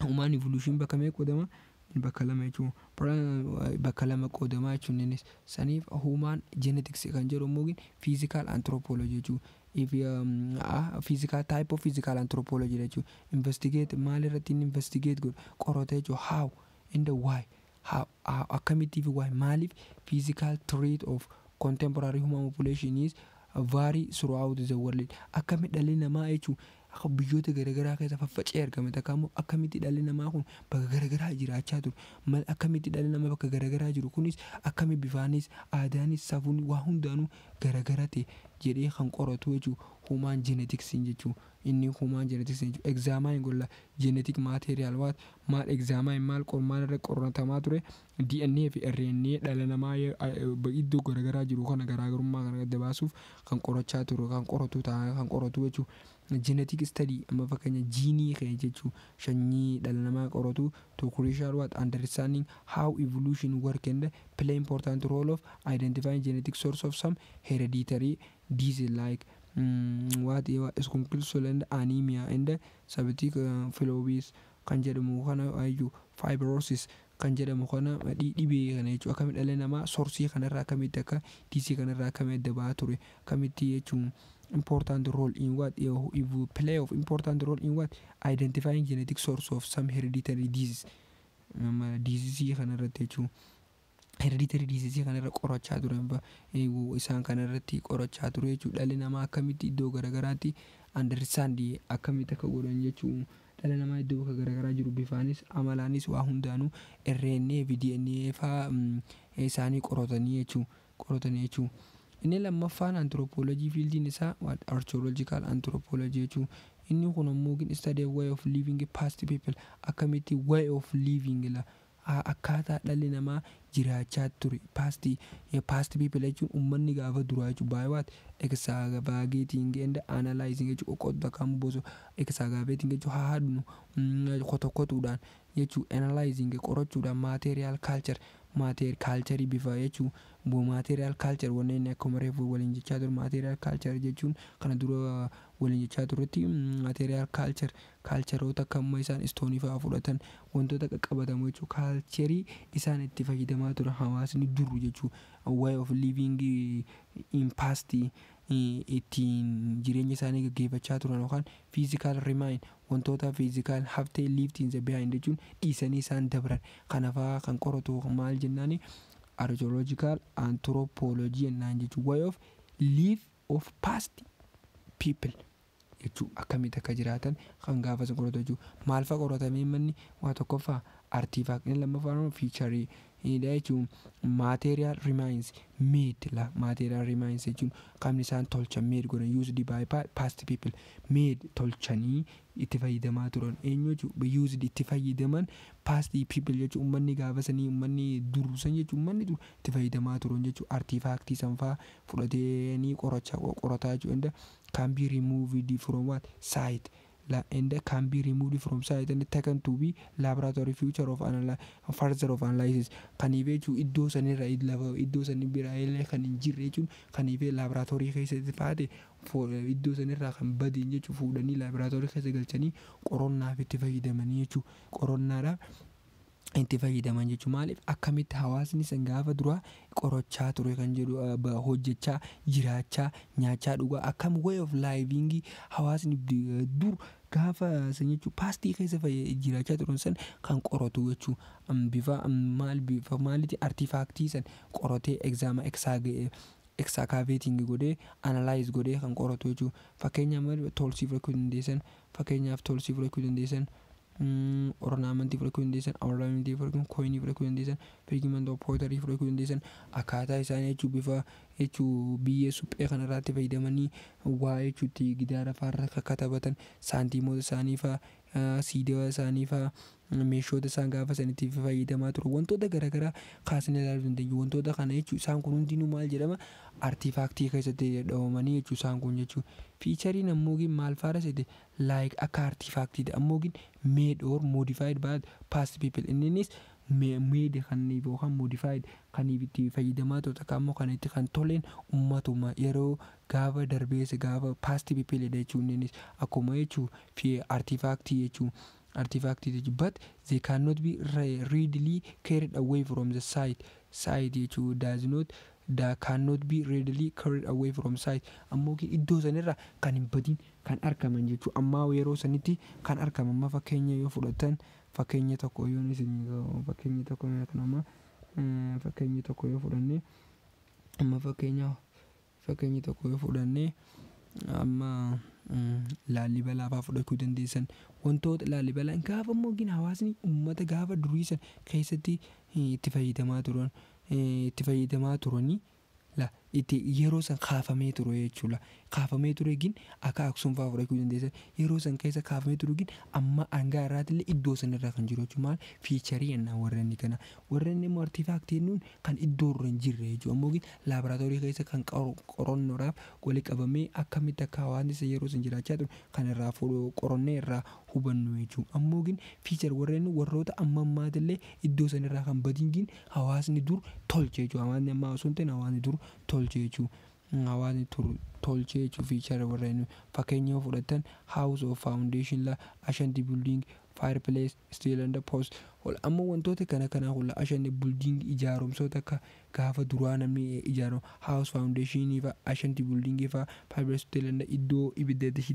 Human evolution bakka meeqa qoodama? Bakka lama jechuudha. Bakka lama qoodamaa jechuun innis saniif human genetics kan jedhu immoo physical anthropology jechuudha. If physical type of physical anthropology jechuudha. Investigate maal irratti inni investigate godhu, qorata jechuudha. How and why, how, akkamittii fi why, maaliif physical trait of contemporary human population is vary throughout the world. Akkamitti dhalli namaa jechuun akka biyyoota garaagaraa keessa faffaca'ee argame, takka immoo akkamitti dhalli namaa kun bakka garaagaraa jiraachaa ture, akkamitti dhalli namaa bakka garaagaraa jiru kunis akkami bifaanis, aadaanis, safuun, waa hundaanuu garaagara ta'e jedhee kan qoratu jechuudha. Human genetics jechuudha. Inni human genetics jechuudha. Examine golla genetic material what, maal examine, maal maal irra qoratamaa ture? DNA fi RNA dhala namaa iddoo garaagaraa jiru kana garaagarummaa kana adda baasuuf kan qorachaa ture, kan qoratu ta'a, kan qoratu jechuudha. Genetic study amma fakkeenya jiinii kee jechuun sanyii dhala namaa qoratu to crucial what, understanding how evolution work and play important role of identifying genetic source of some hereditary disease like what, sickle and anemia and cystic fibrosis kan jedhamu kana ayyuu, fibrosis kan jedhamu kana, dhibee kana jechuudha. Akkamitti dhalli namaa source kanarraa, akkamitti akka disease kanarraa akkamitti adda ba'aa ture, akkamitti jechuun important role in what, if play of important role in what, identifying genetic source of some hereditary disease, disease kanarratti jechuun hereditary disease kanarra qorachaa ture, isaan kanarratti qorachaa ture jechuudha. Dhalli namaa akkamitti iddoo garagaraatti understand akkamitti akka godhan jechuun dhala namaa iddoo bakka garagaraa jiru bifaanis, amalaanis, waa hundaanuu RNA fi DNA faa isaanii qoratanii jechuun. Inni lammaffaan anthropology fieldiin isaa archaeological anthropology jechuun. Inni kun ammoo study way of living past people, akkamitti way of living la akkaataa dhalli namaa jiraachaa ture. Past people jechuun uummanni gaafa duraa jechuun by what, excavating and analyzing jechuun qoqqoodda kan boso excavating jechuun haadnu qotoqotuudhaan jechuun, analyzing qorachuudhaan, material culture, material culture bifa jechuun material culture wanneen akkuma reefu waliin jechaa ture. Material culture jechuun kana dura waliin jechaa turetti material culture, cultureoota akka amma isaan stone fa'aa fudhatan, wantoota qaqqabatamu jechuun culture isaan itti fayyadamaa ture hawaasni dur jechuun way of living in past ittiin jireenya isaanii gaggeeffachaa turan yookaan physical remain, wantoota physical haftee left in the behind jechuun dhiisanii isaan dabran kana fa'aa kan qoratu maal jennaani? Archaeological anthropology jennaan jechuun. Way of life of past people jechuun akkamitti akka jiraatan kan gaafa san qoratu jechuudha. Maal fa'a qoratamee manni? Waa tokkoffaa artifact, inni lammaffaan feature jechuun material remains made la material remains jechuun qaamni isaan tolchan, made godhan, used by past people, made tolchanii itti fayyadamaa turan eenyu jechuun, used itti fayyadaman past people jechuun uummanni gaafa sanii, uummanni dur san jechuun uummanni dur itti fayyadamaa turan jechuun artifact san fa'aa fudhatanii qorataa jechuudha. Can be removed from what site la and can be removed from site and taken to be laboratory future of further of analysis. Kaniif jechuun iddoo sanirra lafa iddoo sanii biraa illee kan hin jirre jechuun kaniif laboratory keessatti faate iddoo sanirraa kan badeen jechuun fuudhanii laboratory keessa galchanii qoronnaaf itti fayyadamanii jechuun qoronnaadhaaf itti fayyadaman jechuun. Maaliif? Akkamitti hawaasni san gaafa duraa qorachaa ture kan jedhu, hojjechaa, jiraachaa, nyaachaa, dhugaa, akkam way of living hawaasni dur gaafa san jechuun past keessa jiraachaa turan san kan qoratu jechuun. Bifa maal, bifa maaliiti? Artifact san qoratee excavating godhee, analyze godhee kan qoratu jechuudha. Fakkeenyaaf tools fudhachuu dandeessan, fakkeenyaaf tools fudhachuu dandeessan, ornament fudhachuu dandeessan, ornament fudhachuu, coin fudhachuu dandeessan, fragment of pottery fudhachuu dandeessan. Akkaataa isaan jechuun bifa jechuun biyyee suphee kanarraatti fayyadamanii waa jechuutti gidaara fa'aarra kakkatabatan, saantiimoota isaanii fa'aa, siidaa isaanii fa'aa, meeshoota isaan gaafa sanitti fayyadamaa ture, wantoota garaagaraa kaasnee ilaaluu dandeenya. Wantoota kana jechuun isaan kun hundinuu maal jedhama? Artifact keessatti dhawamanii jechuun isaan kun jechuun. Featureiin ammoo maal faara seete? Like akka artifactiidha ammoo made or modified by past people. Inninis made kan yookaan modified kan itti fayyadamaa ture, takka ammoo kan itti kan toleen ummatuma yeroo gaafa darbeessa gaafa past people jechuun. Innis akkuma jechuun fi artifact jechuun artifact jechuun, but they cannot be readily carried away from the site jechuun does not That cannot be readily carried away from site. Ammoo iddoo sanirra kan hin badin kan argaman jechuudha. Ammaa yeroo sanitti kan argaman, amma fakkeenya yoo fudhatan, fakkeenya tokko yoo isin fakkeenya tokko kan amma fakkeenya tokko yoo fudhanne, amma fakkeenya tokko yoo fudhanne, amma Laalibalaa fa'aa fudhachuu dandeessan. Wantoota Laalibalaan gaafa immoo hawaasni uummata gaafa durii san keessatti itti fayyadamaa turanii itti yeroo san kaafamee ture jechuudha. Kaafamee ture gin akka Aksuum fa'aa fudhachuu dandeessan. Yeroo san keessa kaafamee ture gin amma hanga irraatti iddoo sanarra kan jiru jechuudha. Maal feature jennaan warreen kana. Warreen immoo artifact jennuun kan iddoo irra hin jirre jechuudha. Ammoo laaboraatoorii keessa kan qorannoodhaaf walitti qabamee akkamitti akka hawaasni yeroo san jiraachaa ture kan irraa qorannee irraa hubannu jechuudha. Ammoo feature warreen warroota amma ammaatillee iddoo sanarraa kan badiin gin hawaasni dur tolche jechuudha. Hawaasni ammaa osoo hin ta'in hawaasni dur tolche jechuudha. Hawaasni tolche jechuudha. Feature warreen fakkeenya yoo fudhatan, house of foundation la, ancient building, fireplace, stele and post. Amma wantoota kana kana hula ancient building, ijaaromsoota akka gaafa duraa namni ijaaru, house foundation fa'a, ancient building fa'a, fireplace, stele and iddoo ibidda itti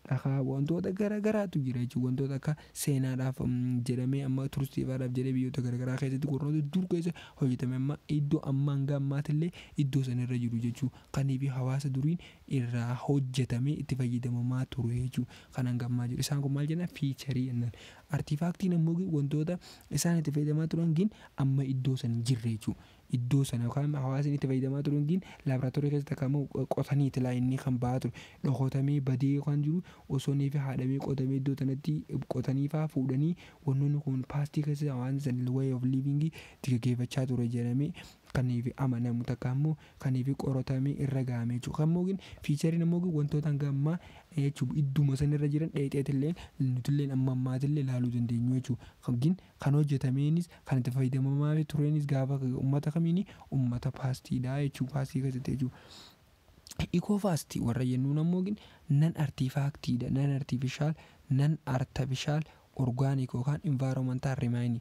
dhakaa, wantoota gara garaatu jira jechuudha. Wantoota akka seenaadhaaf jedhamee amma turistiifaadhaaf jedhee biyyoota gara garaa keessatti qornoota dur keessa hojjetame amma iddoo amma hanga ammaatillee iddoo sanarra jiru jechuudha. Kaniif hawaasa duriin irraa hojjetamee itti fayyadamamaa ture jechuudha. Kan hanga ammaa jiru. Isaan kun maal jenna? Feature jennaan. Artifactiin ammoo wantoota isaan itti fayyadamaa turan gin amma iddoo san hin jirre jechuudha. Iddoo sana yookaan hawaasni itti fayyadamaa turan gin laaboraatoorii keessatti akka qotaniiti laa inni kan ba'aa ture dhokotamee badee kan jiru osoo inni fi haadhamee qotamee iddoo sanatti qotanii fa'aa fuudhanii wantoonni kun past keessa hawaasni san way of living itti gaggeeffachaa ture jedhamee kaniif amanamu takka ammoo kaniif qoratamee irra gahamee jechuudha. Ammoo featureiin ammoo wantoota hanga ammaa jechuudha idduma sanarra jiran dheexeetillee nutillee amma ammaatillee ilaaluu dandeenyu jechuudha. Gin kan hojjetameenis kan itti fayyadamamaa tureenis gaafa uummata kamiini uummata pastiidha jechuudha, past keessatti jechuudha. Ecofact warra jennuun ammoo non artifactiidha, non artificial organic yookaan environmental remain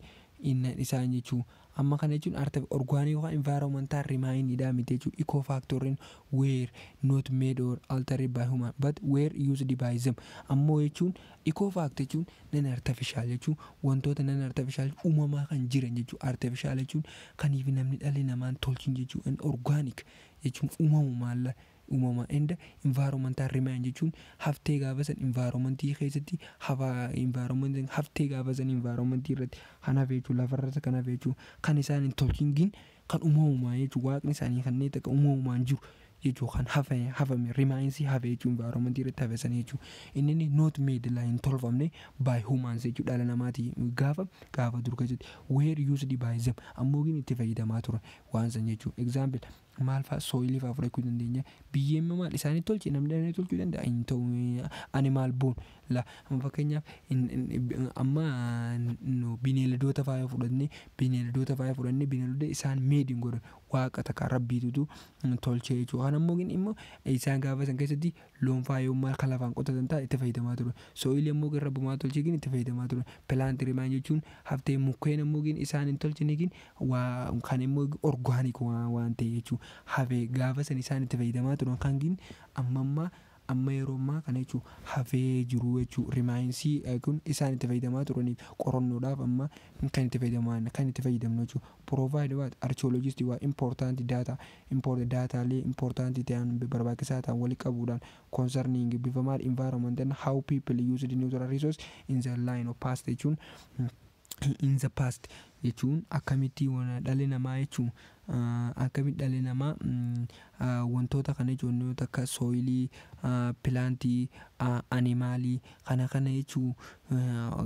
isaan jechuudha. Amma kana jechuun organic yookaan environmental remainiidha miti jechuudha. Ecofactoriin were not made or altered by human but were used by them. Ammoo jechuun ecofact jechuun non artificial jechuun wantoota non artificial uumamaa kan jiran jechuudha. Artificial jechuun kaniif namni dhalli namaan tolchin jechuudha. Organic jechuun uumamumaan uumama and environmental remain jechuun haftee gaafa san environmentii keessatti hafa environmentii haftee gaafa san environmentii irratti kan hafe jechuudha, lafarratti kan hafe jechuudha, kan isaan hin tolchin kan uumamumaan jechuudha, waaqni isaanii kanneen takka uumamumaan jiru jechuudha, kan hafe hafame remainsii hafe jechuudha, environmentii irratti hafe sana jechuudha. Inni not made la hin tolfamne by humans jechuudha, dhala namaati gaafa dur keessatti were used by them ammoo itti fayyadamaa turan waan san jechuudha. Example maal fa'a? Soil fa'a fudhachuu dandeenya. Biyyeen maal isaanii tolche? Namni dhalli tolchuu danda'a hin ta'u. Animal bone la, amma fakkeenyaaf amma bineeldoota fa'a fudhannee, bineeldota isaan made hin godhan, waaqa takka rabbiitutu tolchee jechuudha. Kan ammoo immoo isaan gaafa san keessatti loon fa'a yoo maal kan lafaan qotatan ta'a itti fayyadamaa ture. Soil ammoo rabbumaa tolchee itti fayyadamaa ture. Plant remain jechuun haftee mukkeen ammoo isaan hin tolchine waa kan immoo organic waan ta'e jechuudha. Hafee gaafa san isaan itti fayyadamaa turan kan gin amma ammaa amma yeroo ammaa kana jechuun hafee jiru jechuudha. Remainsii kun isaan itti fayyadamaa turaniif qorannoodhaaf amma kan itti fayyadaman kan itti fayyadamnu jechuudha. Provide what archaeologist waa important data, important dataalee important ta'an barbaachisaa ta'an walitti qabuudhaan concerning bifa maal environment and how people use the natural resource in the line of past jechuun in the past jechuun akkamitti dhalli namaa jechuun akkamitti dhalli namaa wantoota kana jechuun akka soil, plant, animal kana kana jechuun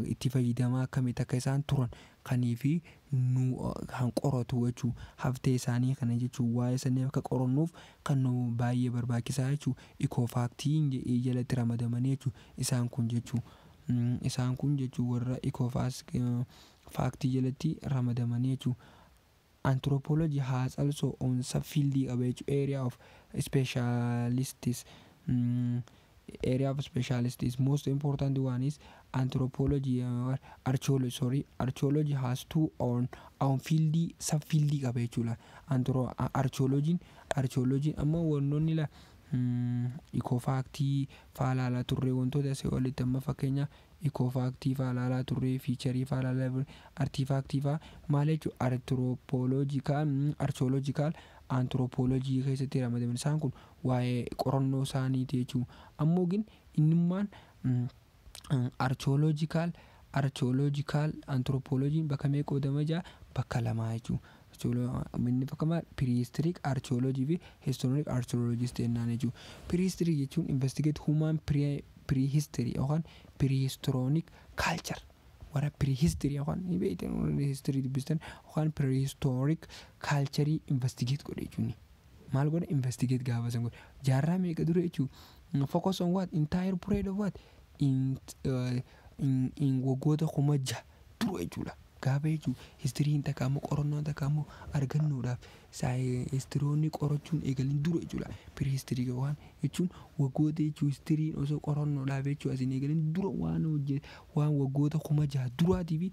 itti fayyadamaa akkamitti akka isaan turan kanii fi nu kan qoratu jechuun haftee isaanii kana jechuun waa'ee sanii akka qorannuuf kan nu baay'ee barbaachisaa jechuun ecofactiin jalatti ramadamanii jechuun isaan kun jechuun isaan kun jechuun warra ecofactii jalatti ramadamanii jechuun. Anthropology has also on subfield qaba jechuun area of specialists. Area of specialist is most important one is anthropology, archaeology, sorry, archaeology has two on field, subfield qaba jechuudha. Anthro archaeology amma wantoonni la ecofactii faa ilaalaa turre, wantoota asii olitti amma fakkeenya ecofactii faa ilaalaa turre, featurii faa ilaalaa, artifactii faa maal jechuudha, anthropological archaeological anthropology keessatti ramadaman. Isaan kun waa'ee qorannoo isaaniiti jechuudha. Ammoo gin innummaan archaeological anthropology bakka meeqa qoodama jaa? Bakka lamaa jechuudha. Inni bakka maal? Prehistoric archaeology fi historic archaeologist jennaan jechuudha. Prehistoric jechuun investigate human prehistory yookaan prehistoric culture, warra prehistory yookaan ni beektan, history dubbistan, yookaan prehistoric culture investigate godhe jechuun. Maal godhe? Investigate gaafa san godhe jaarraa meeqa dura jechuudha. Focus on what? Entire period of what? In waggoota 6,000 dura jechuudha. Gaafa jechuun historyn takka immoo qorannoon takka immoo argannoodhaaf historoonni qorachuun eegalin dura jechuudha. Prehistory waan jechuun waggoota jechuun historyn osoo qorannoodhaaf jechuun asiin eegalin dura waan hojje, waan waggoota 6,000 duraatii fi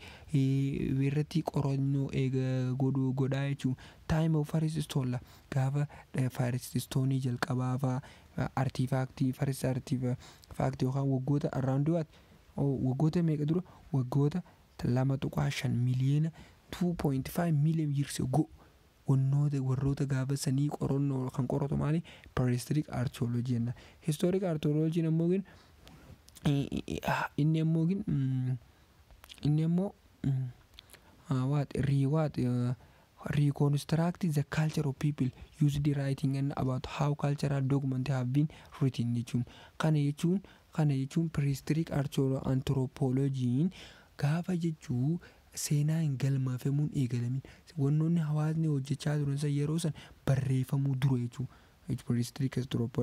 irratti qorannoo eega godhuu godhaa jechuun. Time of first stone, gaafa first stone jalqabaa faa, artifactii, first artifactii yookaan waggoota around what, waggoota meeqa dura? Waggoota 2.5 miliyoona, 2.5 million years ago. Wannoota warroota gaafa sanii qorannoo kan qoratu maali? Prehistoric archaeology jenna. Historic archaeology ammoo gin inni ammoo what re what reconstruct the culture of people used the writing and about how cultural document have been written jechuun. Kana jechuun prehistoric anthropology gaafa jechuu seenaa hin galmeeffamuun eegalamin, wannoonni hawaasni hojjechaa turan san yeroo san barreeffamuu dura jechuudha.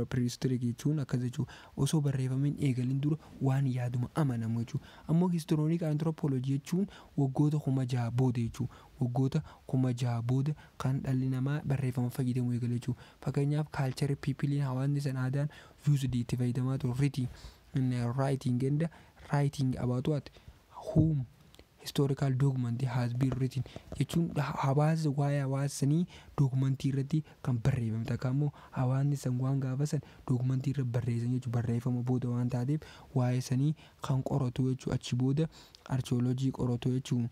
Prehistoric jechuun akkas jechuudha. Osoo barreeffamiin eegalin dura waan yaaduma amanamu jechuudha. Ammoo historic anthropology jechuun waggoota 6,000 booda jechuudha. Waggoota 6,000 booda kan dhalli namaa barreeffama fayyadamuu eegale jechuudha. Fakkeenyaaf culture peopleiin hawaasni san aadaan used itti fayyadamaa ture writing and writing about what whom historical document has been written jechuun hawaasa waa'ee hawaasa sanii documentii irratti kan barreeffame takka immoo hawaasni san waan gaafa san documentii irra barreessan jechuun barreeffama booda waan taateef waa'ee sanii kan qoratu jechuun, achi booda archaeology qoratu jechuun.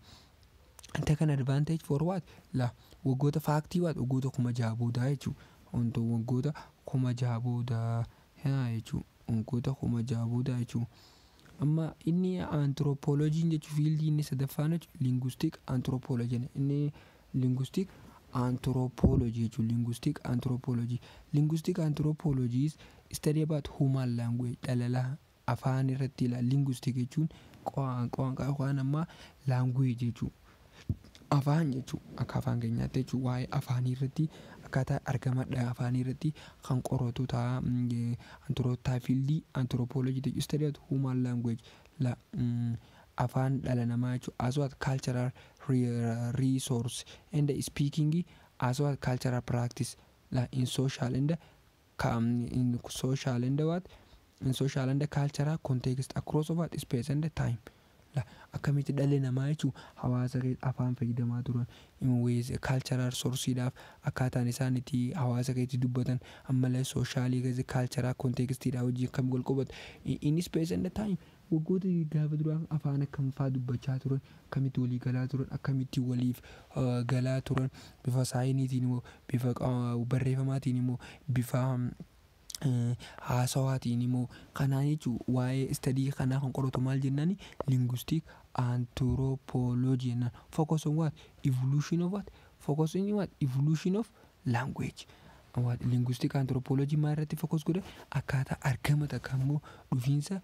Take an advantage for what la waggoota factii what waggoota 6,000 booda jechuun, wanto waggoota 6,000 booda jechuun, waggoota 6,000 booda jechuun. Amma inni anthropologyn jechuun fieldii inni sadaffaan jechuun linguistic anthropology. Inni linguistic anthropology jechuun linguistic anthropology is study about human language, dhalala afaan irratti ilaala. Linguistic jechuun qo'annoo yookaan amma language jechuun afaan jechuun akka afaan keenyaatti jechuun waa'ee afaanii irratti, akkaataa argama afaanii irratti kan qoratu ta'a. Anthropology, fieldii anthropology jechuun study about human language la afaan dhala namaa jechuun as what cultural resource and speaking as what cultural practice la in social and what in social and cultural context across what space and time la akkamitti dhalli namaa jechuun hawaasa afaan fayyadamaa turan, cultural sourceiidhaaf akkaataan isaan itti hawaasa keessatti dubbatan, ammallee socialii keessatti cultural contextiidhaa hojii akkam wal qabatu in space and time, waggoota gaafa duraa afaan akkam fa'aa dubbachaa turan, akkamitti walii galaa turan, akkamitti waliif galaa turan, bifa signiitiin immoo, bifa barreeffamaatiin immoo, bifa haasawaatiin immoo. Kanaan jechuun waa'ee study kanaa kan qoratu maal jennaani? Linguistic anthropology jennaan. Focus on what? Evolution of what? Focus on what? Evolution of language. What linguistic anthropology maal irratti focus godha? Akkaataa argama takka immoo dhufiinsa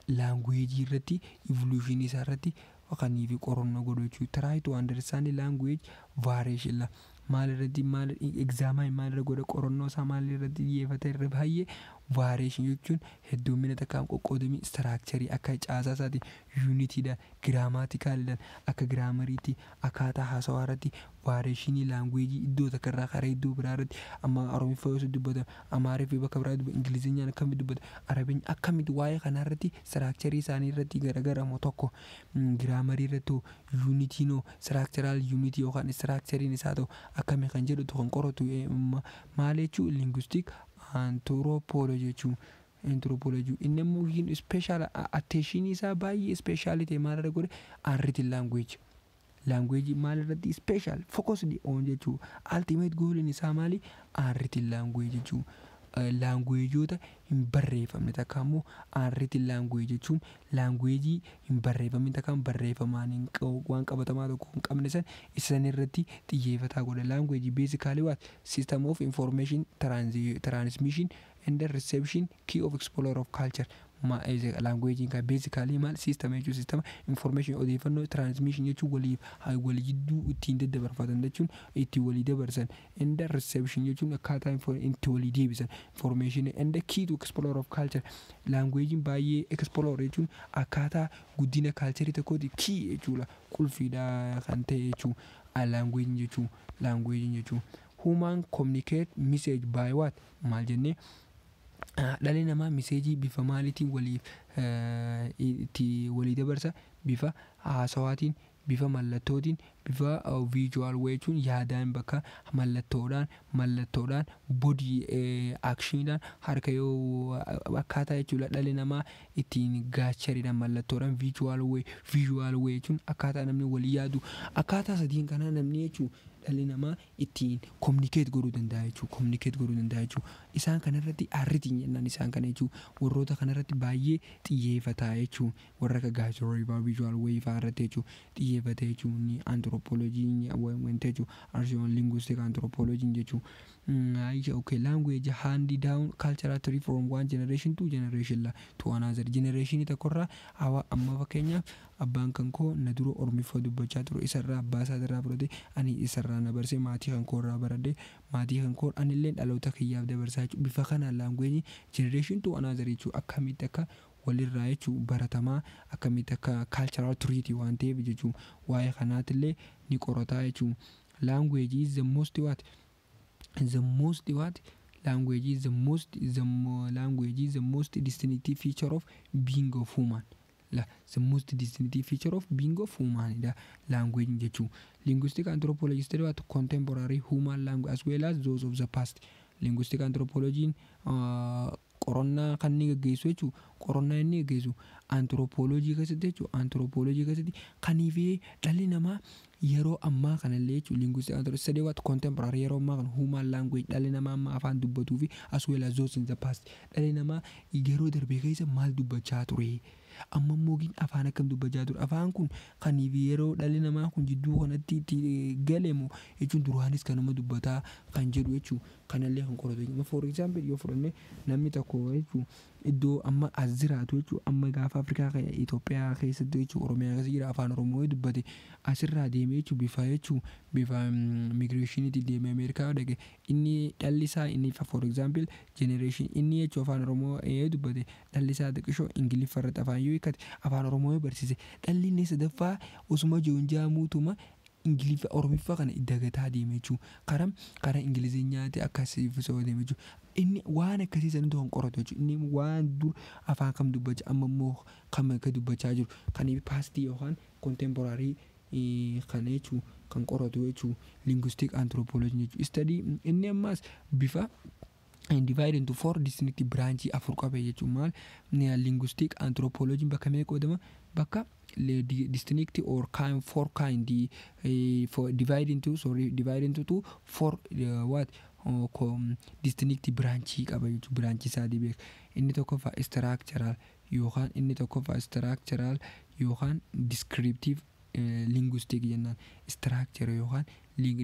language irratti, evolution isaa irratti kanii fi qorannoo godhu jechuudha. Try to understand language variation la maal irratti, maal examine maal irra godha, qorannoo isaa maal irratti xiyyeeffata? Irra baay'ee Variation jechuun heddummina takkaan qoqqoodamii structure akka caasaa isaati, unitiidhaan, grammaticaliidhaan, akka grammariitti, akkaataa haasawaa irratti, variationii languageii iddoo takka irraa karaa iddoo biraa irratti, amma Oromiffaa yoo dubbatan, Amaariffii bakka biraa dubbatan, Ingilizinyaan akkamitti dubbatan, Arabiin akkamitti, waa'ee kanaa irratti, structureii isaanii irratti garagaramu tokko, grammarii irratti, unitiinoo structural unitii yookaan structureiin isaa ta'u akkamii kan jedhutu kan qoratu maal jechuu? Linguistic anthropology jechuun. Anthropology inni immoo special attentionii isaa baay'ee specialii ta'e maal irra godhe? Unwritten language. Language maal irratti special focused on jechuu? Ultimate goaliin isaa maali? Unwritten language jechuu, languageoota hin barreeffamne takka immoo. Unwritten language jechuun languageii hin barreeffamin takka barreeffamaan waan qabatamaa tokko hin qabne san isan irratti xiyyeeffataa godha. Languageii basically what? System of information transmission and reception, key of explorer of culture. Languageiin kan basically maal? System jechuun system information, odeeffannoo, transmission jechuun walii walii jidduu ittiin daddabarfatan jechuun ittiin walii dabarsan, and reception jechuun akkaataa itti walii deebisan information, and key to explorer of culture. Languageiin baay'ee explore jechuun akkaataa guddina cultureii tokkooti key jechuudha, qulfiidha kan ta'e jechuun languageiin jechuun. Languageiin jechuun human communicate message by what? Maal jennee? Dhalli namaa messageii bifa maaliitiin waliif itti walii dabarsa? Bifa haasawaatiin, bifa mallattootiin, bifa visual jechuun yaadaan, bakka mallattoodhaan, body actioniidhaan, harka yoo akkaataa jechuudha dhalli namaa ittiin gestureiidhaan, mallattoodhaan, visual way jechuun akkaataa namni walii yaadu. Akkaataa sadiin kanaa namni jechuun dhalli namaa ittiin communicate godhuu danda'a jechuudha, communicate godhuu danda'a jechuudha. Isaan kanarratti unwritten jennaan isaan kana jechuudha. Warroota kanarratti baay'ee xiyyeeffataa jechuudha. Warra akka gestureii fa'aa, visual way fa'aa irratti jechuudha xiyyeeffata jechuun anthropologyiin wanta jechuudha, linguistic anthropologyiin jechuudha. Okay, language hand down cultural tree from one generation to generation la to another generation tokkorraa hawa. Amma fakkeenyaaf abbaan kan koo na dura Ormiffaa dubbachaa ture, isarraa abbaa isaa irraa fudhate, ani isarraa na barsee, maatii kan koo irraa baradhe, maatii kan koo anillee dhaloota kiyyaaf dabarsaa jechuudha. Bifa kanaan language generation to another jechuudha, akkamitti akka walirraa jechuun baratamaa, akkamitti akka cultural treetii waan ta'eef jechuun waa'ee kanaatillee ni qorataa jechuun. Language is the most what? The most what? Language is the most the language is the most distinctive feature of being of human la, the most distinctive feature of being of human dha language jechuun. Linguistic anthropology study what? Contemporary human language as well as those of the past. Linguistic anthropology qorannaa kan inni gaggeessu jechuun, qorannaa inni gaggeessu anthropology keessatti jechuun, anthropology keessatti kanii fi dhalli namaa yeroo ammaa kanallee jechuun. Linguistic anthropology study what? Contemporary, yeroo ammaa kana, human language, dhalli namaa amma afaan dubbatuu fi as well as those in the past, dhalli namaa yeroo darbe keessa maal dubbachaa ture, amma immoo afaan akkam dubbachaa ture, afaan kun kaniif yeroo dhalli namaa kun jidduu kanatti itti galemu jechuun duraanis kanuma dubbataa kan jedhu jechuun kanallee kan qoratu. For example, yoo fudhanne, namni tokko jechuun iddoo amma as jiraatu jechuun, amma gaafa Afrikaa Itoophiyaa keessatti jechuun Oromiyaa keessa jira, afaan Oromoo dubbate, asirraa deemee jechuun bifa jechuun bifa migrationiitiin deemee Ameerikaa dhaqe, inni dhalli isaa inni for example generation inni jechuun afaan Oromoo dubbate, dhalli isaa xiqqishoo Ingiliffa irratti afaan yoo hiikkate, afaan Oromoo yoo barsiise, dhalli inni sadaffaa osuma jiruun jaamuutuma Ingiliffa Oromiffa kana dagataa deeme jechuudha. Karaa Ingilizeenyaatti akkasii deeme jechuudha. Inni waan akkasii sanitu kan qoratu jechuudha. Inni waan dur afaan kam dubbachaa, amma immoo kam akka dubbachaa jiru kan pastii yookaan contemporary kana jechuun kan qoratu jechuudha. Linguistic anthropology jechuudha. Study inni ammas bifa divide into four distinct branch, afur qabe jechuun. Maal linguistic anthropology bakka meeqa qoodama? Bakka distinct or kind, four kind, for divide into, sorry, divide into two four what distinct branch qaba jechuudha. Branch isaa beeka. Inni tokkoffaa structural yookaan, inni tokkoffaa structural yookaan descriptive linguistic jennaan. Structure yookaan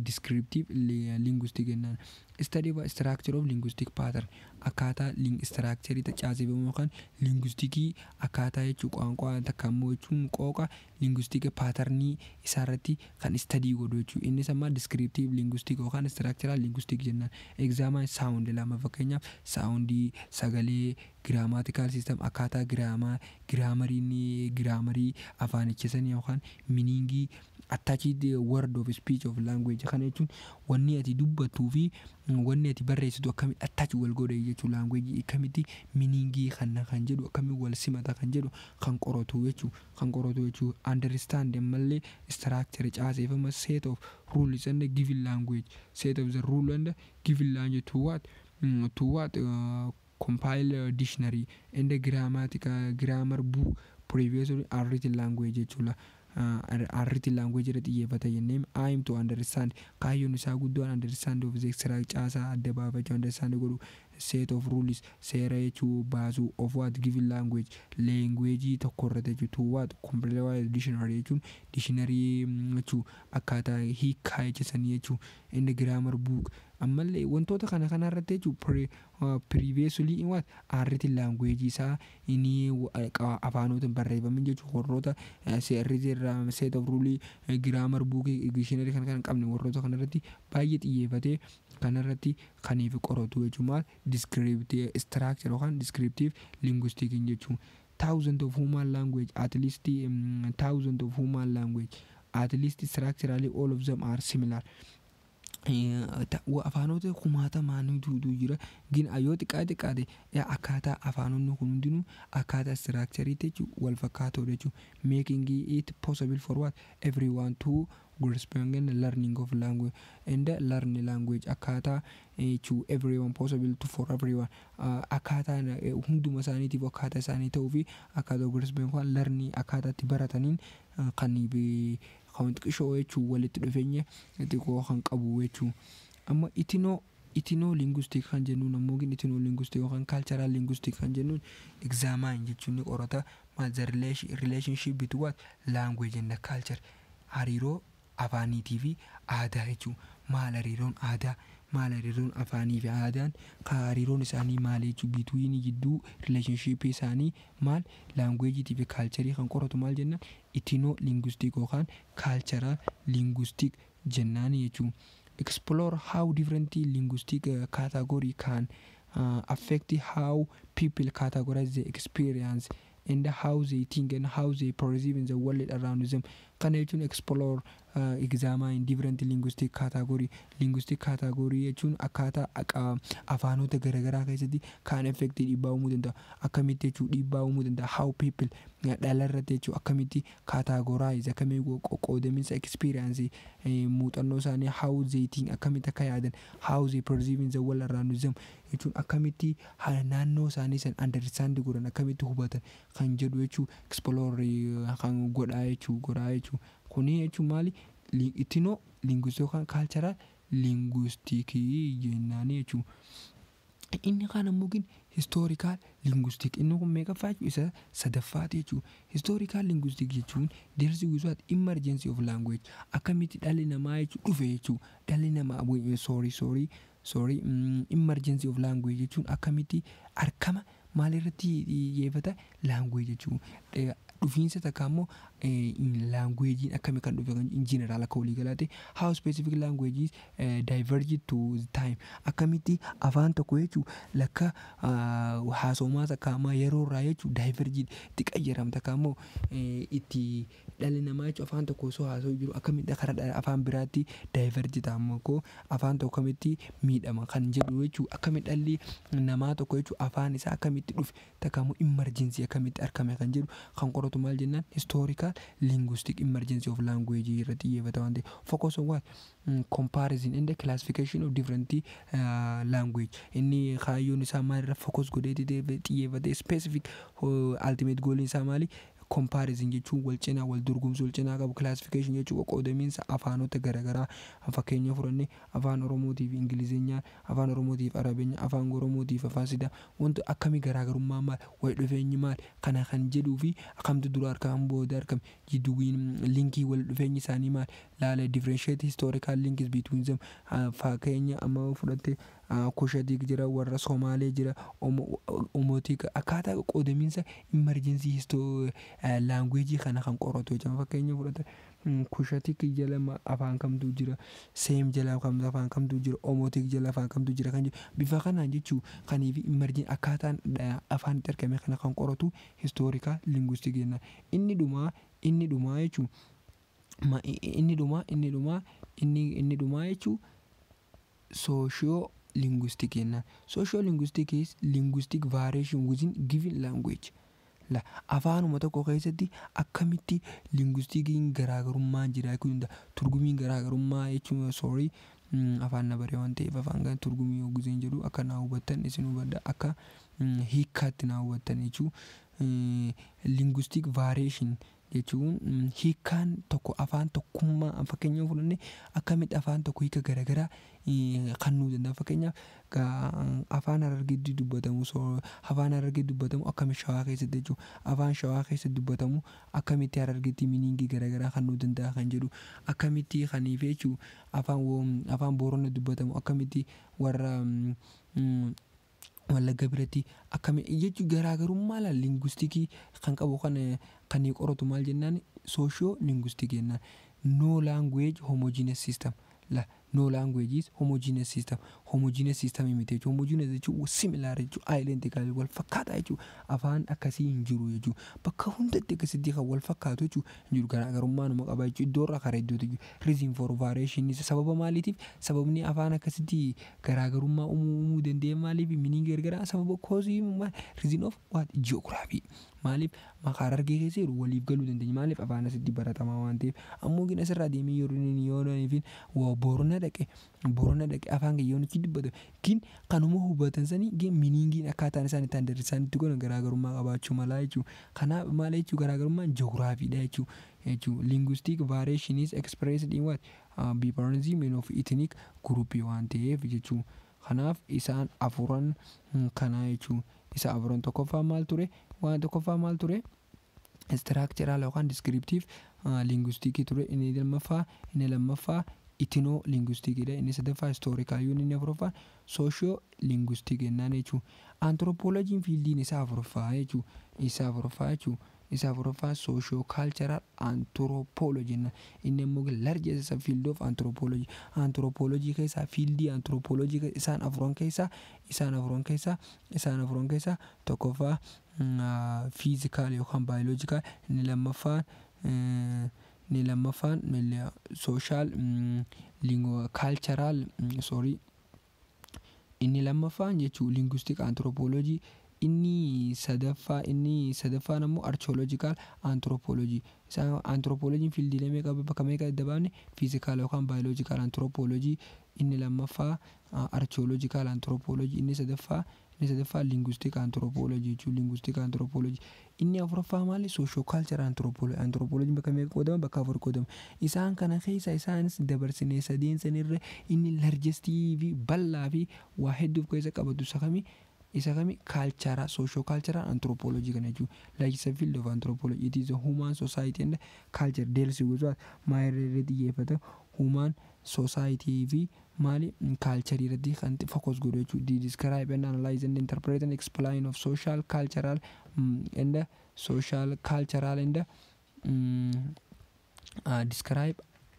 descriptive linguistic jennaan. Study about structure of linguistic pattern. Akkaataa structurii caaseffamuu yookaan linguisticii akkaataa jechuun qaanqaa takka immoo jechuun qooqa linguistic patternii isaarratti kan study godhu jechuudha. Innis amma descriptive linguistic yookaan structural linguistic jennaan. Examine sound lama, fakkeenyaaf soundii, sagalee, grammatical system, akkaataa grammar, grammariin, grammarii afaanicha sanii yookaan meaningii attached word of speech of language. Kana jechuun wanni ati dubbattuu fi wanni ati barreessitu akkamitti attach wal godhe jechuun, language akkamitti meaningii kana kan jedhu, akkamitti wal simata kan jedhu kan qoratu jechuu Understand ammallee structure, caaseeffama, set of rules and given language, set of the rule and given language to what compile dictionary and the grammatical grammar book, previously unwritten language jechuudha. Unwritten language irratti xiyyeeffata jennee. Aim to understand, kaayyoon isaa guddoon understand of the extra caasaa adda baafachuu, understand godhu, set of rules, seera jechuu baasuu, of what given language, language tokko irratti jechuu, to what compile dictionary jechuun dictionary jechuu, akkaataa hiikkaa jechisanii jechuu, inni grammar book ammallee wantoota kana irratti jechuu, previously what unwritten language isaa inni afaanota barreeffamin jechuu, warroota seerri irraa set of rule, grammar book, dictionary kana kan qabne, warroota kana irratti baay'ee xiyyeeffatee kanarratti kaniif qoratu jechuun maal descriptive structure yookaan descriptive linguistic jechuun. Thousand of human language, at least thousand of human language, at least structurally all of them are similar. Afaanota kumaatamaanitu jira gin yoo xiqqaa xiqqaate akkaataa afaanonni kun hundinuu akkaataa structureiitti jechuun wal fakkaatoo jechuun, making it possible for what everyone to grasp and learning of language and learn language, akkaataa to everyone, possible to for everyone, akkaataa hunduma isaaniitiif akkaataa isaanii ta'uu fi akkaataa grasp and learning, akkaataa itti barataniin kan kan xiqqishoo jechuun walitti dhufeenya xiqqoo kan qabu jechuun. Amma ethno linguistic kan jennuun ammoo, ethno linguistic yookaan cultural linguistic kan jennuun, examine jechuun ni qorata maal, the relationship between what language and the culture, hariiroo afaaniitii fi aadaa jechuun maal, hariiroon aadaa maal, hariiroon afaanii fi aadaan hariiroon isaanii maal jechuun, between, jidduu, relationship isaanii maal, languageiitii fi cultureii kan qoratu maal jennaan, ethno linguistic yookaan cultural linguistic jennaan jechuun. Explore how different linguistic category can affect how people categorize the experience and how they think and how they perceive in the world around them. Kana jechuun explore, examine different linguistic category. Linguistic category jechuun akkaataa afaanota garaagaraa keessatti kan effect, dhiibbaa uumuu danda'a, akkamitti jechuun dhiibbaa uumuu danda'a, how people dhala irratti jechuun akkamitti categorize, akkamitti qoqqoodaminsa experience, muuxannoo isaanii, how they think, akkamitti akka yaadan, how they perceive in the world around them jechuun akkamitti naannoo isaanii san understand godhan, akkamitti hubatan kan jedhu jechuu explore kan godhaa jechuu godhaa jechuu. Kuni jechuun maali, ethno linguistic yookaan cultural linguistic jennaani jechuu. Inni kaan ammoo historical linguistic, inni kun meeqaffaa jechuu, isa sadaffaati jechuu. Historical linguistic jechuun deals with what emergency of language, akkamitti dhalli namaa jechuu dhufe jechuu, dhalli namaa, sorry, sorry, sorry, emergency of language jechuun akkamitti argama, maalirratti xiyyeeffata, language jechuun dhufiinsa takka ammoo languageiin akkamii kan dhufe in general, akka walii galaatti, how specific languages diverge to time, akkamitti afaan tokko jechuu lakka haasoomaa takka ammoo yeroo irraa jechuu diverge itti qayyaram, takka ammoo itti dhalli namaa jechuu afaan tokko osoo haasa'u jiru akkamitti karaa afaan biraatti diverge ta'a, ammoo afaan tokko akkamitti miidhama kan jedhu jechuu, akkamitti dhalli namaa tokko jechuu afaan isaa akkamitti dhufe, takka ammoo emergency akkamitti argame kan jedhu kan qoratu maal jennaan, historical linguistic emergency of language irratti xiyyeeffata waan ta'eef. Focus on what comparison and the classification of different language. Inni kaayyoon isaa maal irra focus godhee xiyyeeffate? Specific ultimate goal isaa maali? Comparison jechuun wal cinaa wal dorgomsuu, wal cinaa qabu. Classification jechuun qoqqoodamiinsa afaanota garaagaraa. Fakkeenya fudhannee Afaan Oromootiif Ingilizeenyaa, Afaan Oromootiif Arabeenya, Afaan Oromootiif Afaan Sidaa, wanta akkamii, garaagarummaa maal, wal dhufeenyi maal kana kan jedhuu fi kamtu dura argame, booda argame, jidduun linkii wal dhufeenyi isaanii maal laala, differentiate historical links between them. Fakkeenya amma fudhatte Cushitic jira, warra Somaalee jira, Omotic, akkaataa qoodamiinsa emergence language kana kan qoratu jechuudha. Fakkeenya fudhata, Cushitic jala afaan kamtu jira, Seem jala afaan kamtu jira, Omotic jala afaan kamtu jira kan jedhu bifa kanaan jechuu kaniif emergence akkaataan afaan itti argame kana kan qoratu historical linguistic jenna. Inni dhumaa jechuun inni dhumaa jechuu socio linguistic jennaan. Socio linguistic is linguistic variation within given language. La afaanuma tokko keessatti akkamitti linguisticiin garaagarummaan jira jechuu danda'a. Turgumiin garaagarummaa jechuun, sorry, afaan na baree waan ta'eef, afaan kana turgumii yogguu jedhu akka naa hubattan isin hubadha, akka hiikkaatti naa hubattan jechuu. Linguistic variation jechuun hiikkaan tokko afaan tokkummaa, fakkeenya fudhanne, akkamitti afaan tokko hiika garaagaraa kennuu danda'a. Fakkeenyaaf, afaan Harargeetti dubbatamu, afaan Harargeetti dubbatamu akkamitti Shawaa keessatti jechuudha, afaan Shawaa keessatti dubbatamu akkamitti Harargeetti meaning garaagaraa kennuu danda'a kan jedhu, akkamitti kaniif jechuudha, afaan Boorana dubbatamu akkamitti warra Wallagga biratti akkami jechuun, garaagarummaa linguistic kan qabu kan qoratu maal jennaan? Socio linguistic jennaan. No language homogeneous system. La no language is homogeneous system. Homogeneous system miti jechuudha. Homogeneous jechuun similar jechuudha, identical, wal fakkaataa jechuudha. Afaan akkasii hin jiru jechuudha. Bakka hundatti akkasitti kan wal fakkaatu jechuudha hin jiru, garaagarummaa numa qaba jechuudha. Iddoo irraa karaa iddootti jechuudha. Reason for variation, sababa maaliitiif, sababni afaan akkasitti garaagarummaa uumuu danda'e maaliif, meaning garagaraa, sababa cause, reason of what? Geography. Maaliif maqaa Harargee keessa jiru waliif galuu dandeenya? Maaliif? Afaan asitti baratamaa waan ta'eef. Ammoo gina asirraa deemee yeroo inni yoo Boorana dhaqe afaan kiyya yoo dubbatu gin kanuma hubatan sanii gin meaningiin akkaataan isaan itti isaan itti godhan garaagarummaa qabaachuu malaa jechuudha. Kanaaf maal jechuudha? Garaagarummaan ji'oogiraafiidha jechuudha. Linguistic variation is expressed in what? Difference of ethnic group waan ta'eef jechuudha. Kanaaf isaan afuran kanaa jechuudha. Isa afuran tokkoffaa maal ture? Waan tokkoffaa maal ture? Structural yookaan descriptive linguistic ture. Inni lammaffaa ethno linguisticiidha. Inni sadaffaa historical, inni afuraffaa socio linguistic jennaan jechuudha. Anthropologyn fieldiin isaa afuraffaa jechuudha. Isa afuraffaa jechuudha. Isa afuraffaa socio cultural anthropology jennaan. Inni immoo largest field of anthropology. Anthropology keessaa, field anthropology isaan afuran keessaa tokkoffaa physical yookaan biological, inni lammaffaan social cultural, sorry, inni lammaffaan jechuun linguistic anthropology, inni sadaffaan ammoo archaeological anthropology. Isaan anthropologyn fieldiilee meeqa, bakka meeqa adda baafne? Physical yookaan biological anthropology, inni lammaffaa archaeological anthropology, inni sadaffaa linguistic anthropology jechuun linguistic anthropology. Inni afuraffaa maali? Socio cultural anthropology. Anthropologyn bakka meeqa qoodama? Bakka afur qoodama. Isaan kana keessa isaanis dabarsinee sadeen sanirra inni largest fi bal'aa fi waa hedduuf keessa qabatu isa kami? Isa kami? Cultural, socio cultural anthropology kana jechuudha. Like field of anthropology, it is a human society and culture deals with what? Maal irratti xiyyeeffata? Human society fi maali? Culture irratti kan focus godhu jechuudha. Describe and analyze and interpret and explain of social cultural and social cultural and describe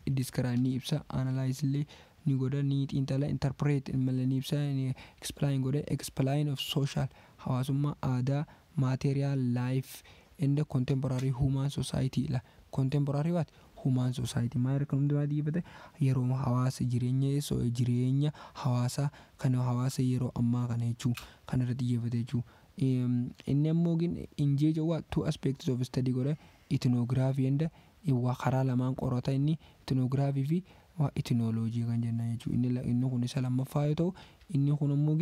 ni ibsa, analyze illee ni godha, ni xiinxala, interpret malee ni ibsa, ni explain godha, explain of social, hawaasummaa, aadaa, material life and contemporary human society la contemporary what? Human society. Maal kan hundumaa xiyyeeffate? Yeroo hawaasa, jireenya hawaasaa kan hawaasa yeroo ammaa kana jechuu kan irratti xiyyeeffate jechuu. Inni ammoo engage what? Two aspects of study godha, ethnography and waa karaa lamaan qorata inni, ethnography fi waa ethnology kan jenna jechuudha. Inni kun isa lammaffaa yoo ta'u, inni kun ammoo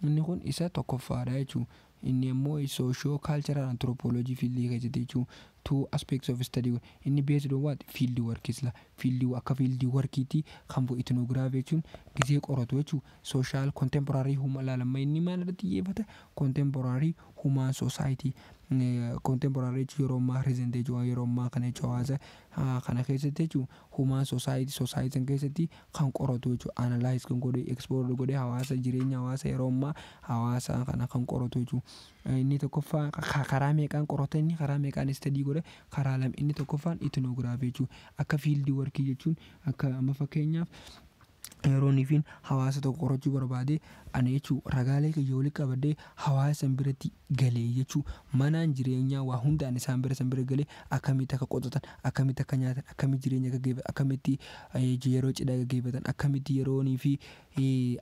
inni kun isa tokkoffaadha jechuudha. Inni ammoo socio cultural anthropology field keessatti jechuudha. Two aspects of study inni based on what? Field work is la field, akka field workiitti kan ethnography jechuun gisee qoratu jechuun social contemporary human ilaalama. Inni maal irratti xiyyeeffata? Contemporary human society. Contemporary jechuun yeroo ammaa, present jechuun yeroo ammaa kana jechuun, hawaasa kana keessatti jechuun, human society, society san keessatti kan qoratu jechuun, analyze kan godhe, explore godhe, hawaasa, jireenya hawaasa yeroo ammaa, hawaasa kana kan qoratu jechuun. Inni tokkoffaa karaa meeqaan qorata? Inni karaa meeqaan study godhe? Karaa lama. Inni tokkoffaan ethnography jechuun akka field workii jechuun, akka amma fakkeenyaaf yeroo niifin hawaasa tokko qorachuu barbaade ani jechuun, ragaalee kiyya walitti qabadhee hawaasa san biratti galee jechuun, manaan jireenyaa waa hundaan isaan bira san bira galee, akkamitti akka qotatan, akkamitti akka nyaatan, akkamitti jireenya gaggeeffatan, akkamitti yeroo cidhaa gaggeeffatan, akkamitti yeroonii fi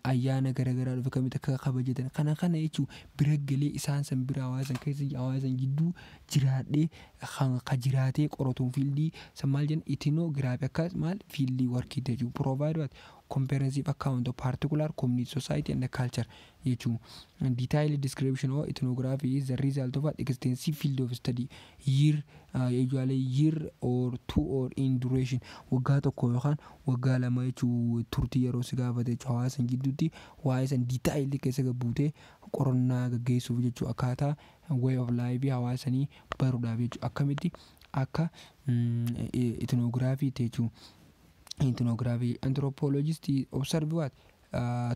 ayyaana garaagaraa dhufe akkamitti akka kabajatan, kana kana jechuun bira galee isaan san bira, hawaasa san keessa, hawaasa san jidduu jiraadhee kan jiraatee qoratuun field san maal jenna? Ethnography. Akka maal field workii jechuun provide what? Comprehensive account of particular community, society and culture jechuun. Detailed description of ethnography is the result of an extensive field of study, year, usually year or two or in duration, waggaa 1 yookaan waggaa 2 jechuu, turtii yeroo si gaafate jechuu, hawaasa gidduutti waa'ee san detailed keessa buutee qorannaa gaggeessuuf jechuu, akkaataa way of life hawaasanii baruudhaaf jechuu, akkamitti akka ethnography jechuu. Ethnography anthropologist observe what?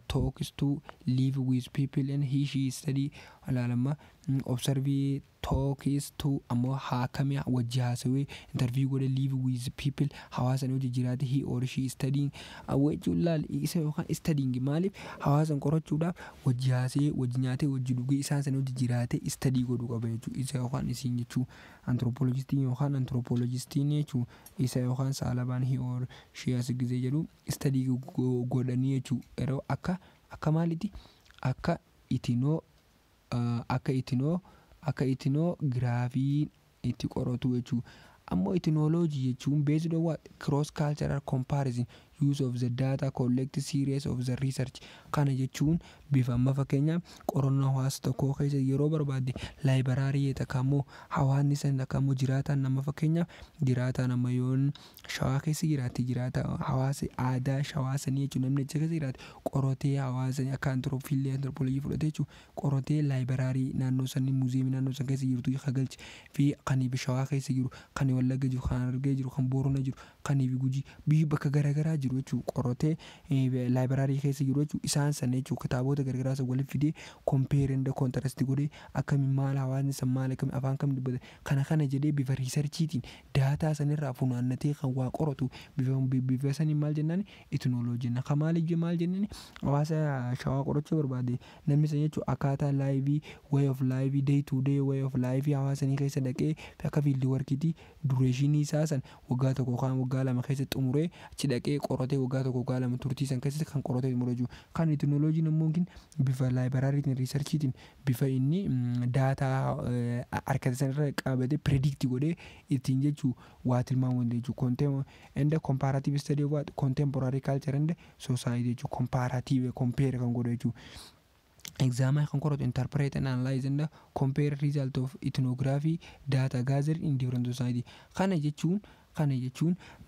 Talks to, live with people and he, she study alaalama, observe, talks to ammoo haakamee wajji haasawee, interview godhe, live with people, hawaasan hojii jiraate, he or she studying jechuun laal isa yookaan studying. Maaliif hawaasan qorachuudhaaf wajji haasawee, wajji nyaatee, wajji dhugee, isaan sana hojii jiraate study godhuu qaba jechuudha, isa yookaan isiin jechuu. Anthropologistiin yookaan anthropologistiin jechuun isa yookaan saalabaan he or she as gisee jedhu study godhanii jechuu, yeroo akka maalitti akka ethno akka ethno akka ethnography itti qoratu jechuu. Ammoo ethnology jechuun based on what? Cross cultural comparison, use of the data collect, series of the research. Kana jechuun bifa amma fakkeenyaaf qorannoo hawaasa tokkoo keessa yeroo barbaadde library takka ammoo hawaasni san takka ammoo jiraataan nama, fakkeenyaaf jiraataan amma yoon Shawaa keessa jiraate, jiraata hawaasa aadaa Shawaa sanii jechuun, namni achi keessa jiraate qoratee, hawaasa akka anthropology anthropology fudhatee jechuun, qoratee library naannoo sanii, museumii naannoo san keessa jirtu kagalche fi kan Shawaa keessa jiru, kan Wallagga jiru, kan Harargee jiru, kan Boorana jiru, kan Gujii, biyyi bakka garaagaraa jiru jechuun, qoratee library keessa jiru jechuun, isaan sana jechuun kitaabota garaagaraa san walitti fidee compare and contrast godhee, akkamiin maal hawaasni san maal, akkamiin afaan kam dubbata, kana kana jedhee bifa researchiitiin data sanirraa funaannatee kan waa qoratu bifa saniin maal jennaan? Ethnology jenna. Kan maaliif maal jennaan? Hawaasa Shawaa qorachuu barbaade namni san jechuun, akkaataa life, way of life, day to day way of life hawaasa sanii keessa dhaqee akka field workiitii duration isaa san waggaa 1 yookaan waggaa 2 keessatti xumuree achi dhaqee qoratee, waggaa 1 waggaa 2 turtii san keessatti kan qoratee xumuree jiru. Kan ethnologyn immoo bifa libraryitiin, researchiitiin, bifa inni data harkate sanirra qabatee predict godhee ittiin jechuu waa tilmaamuu jechuudha. Content and comparative study of what? Contemporary culture and society jechuudha. Comparative, compare kan godhu jechuudha. Examine kan qoratu, interpret and analyze and compare result of ethnography data gathered in different society. Kana jechuun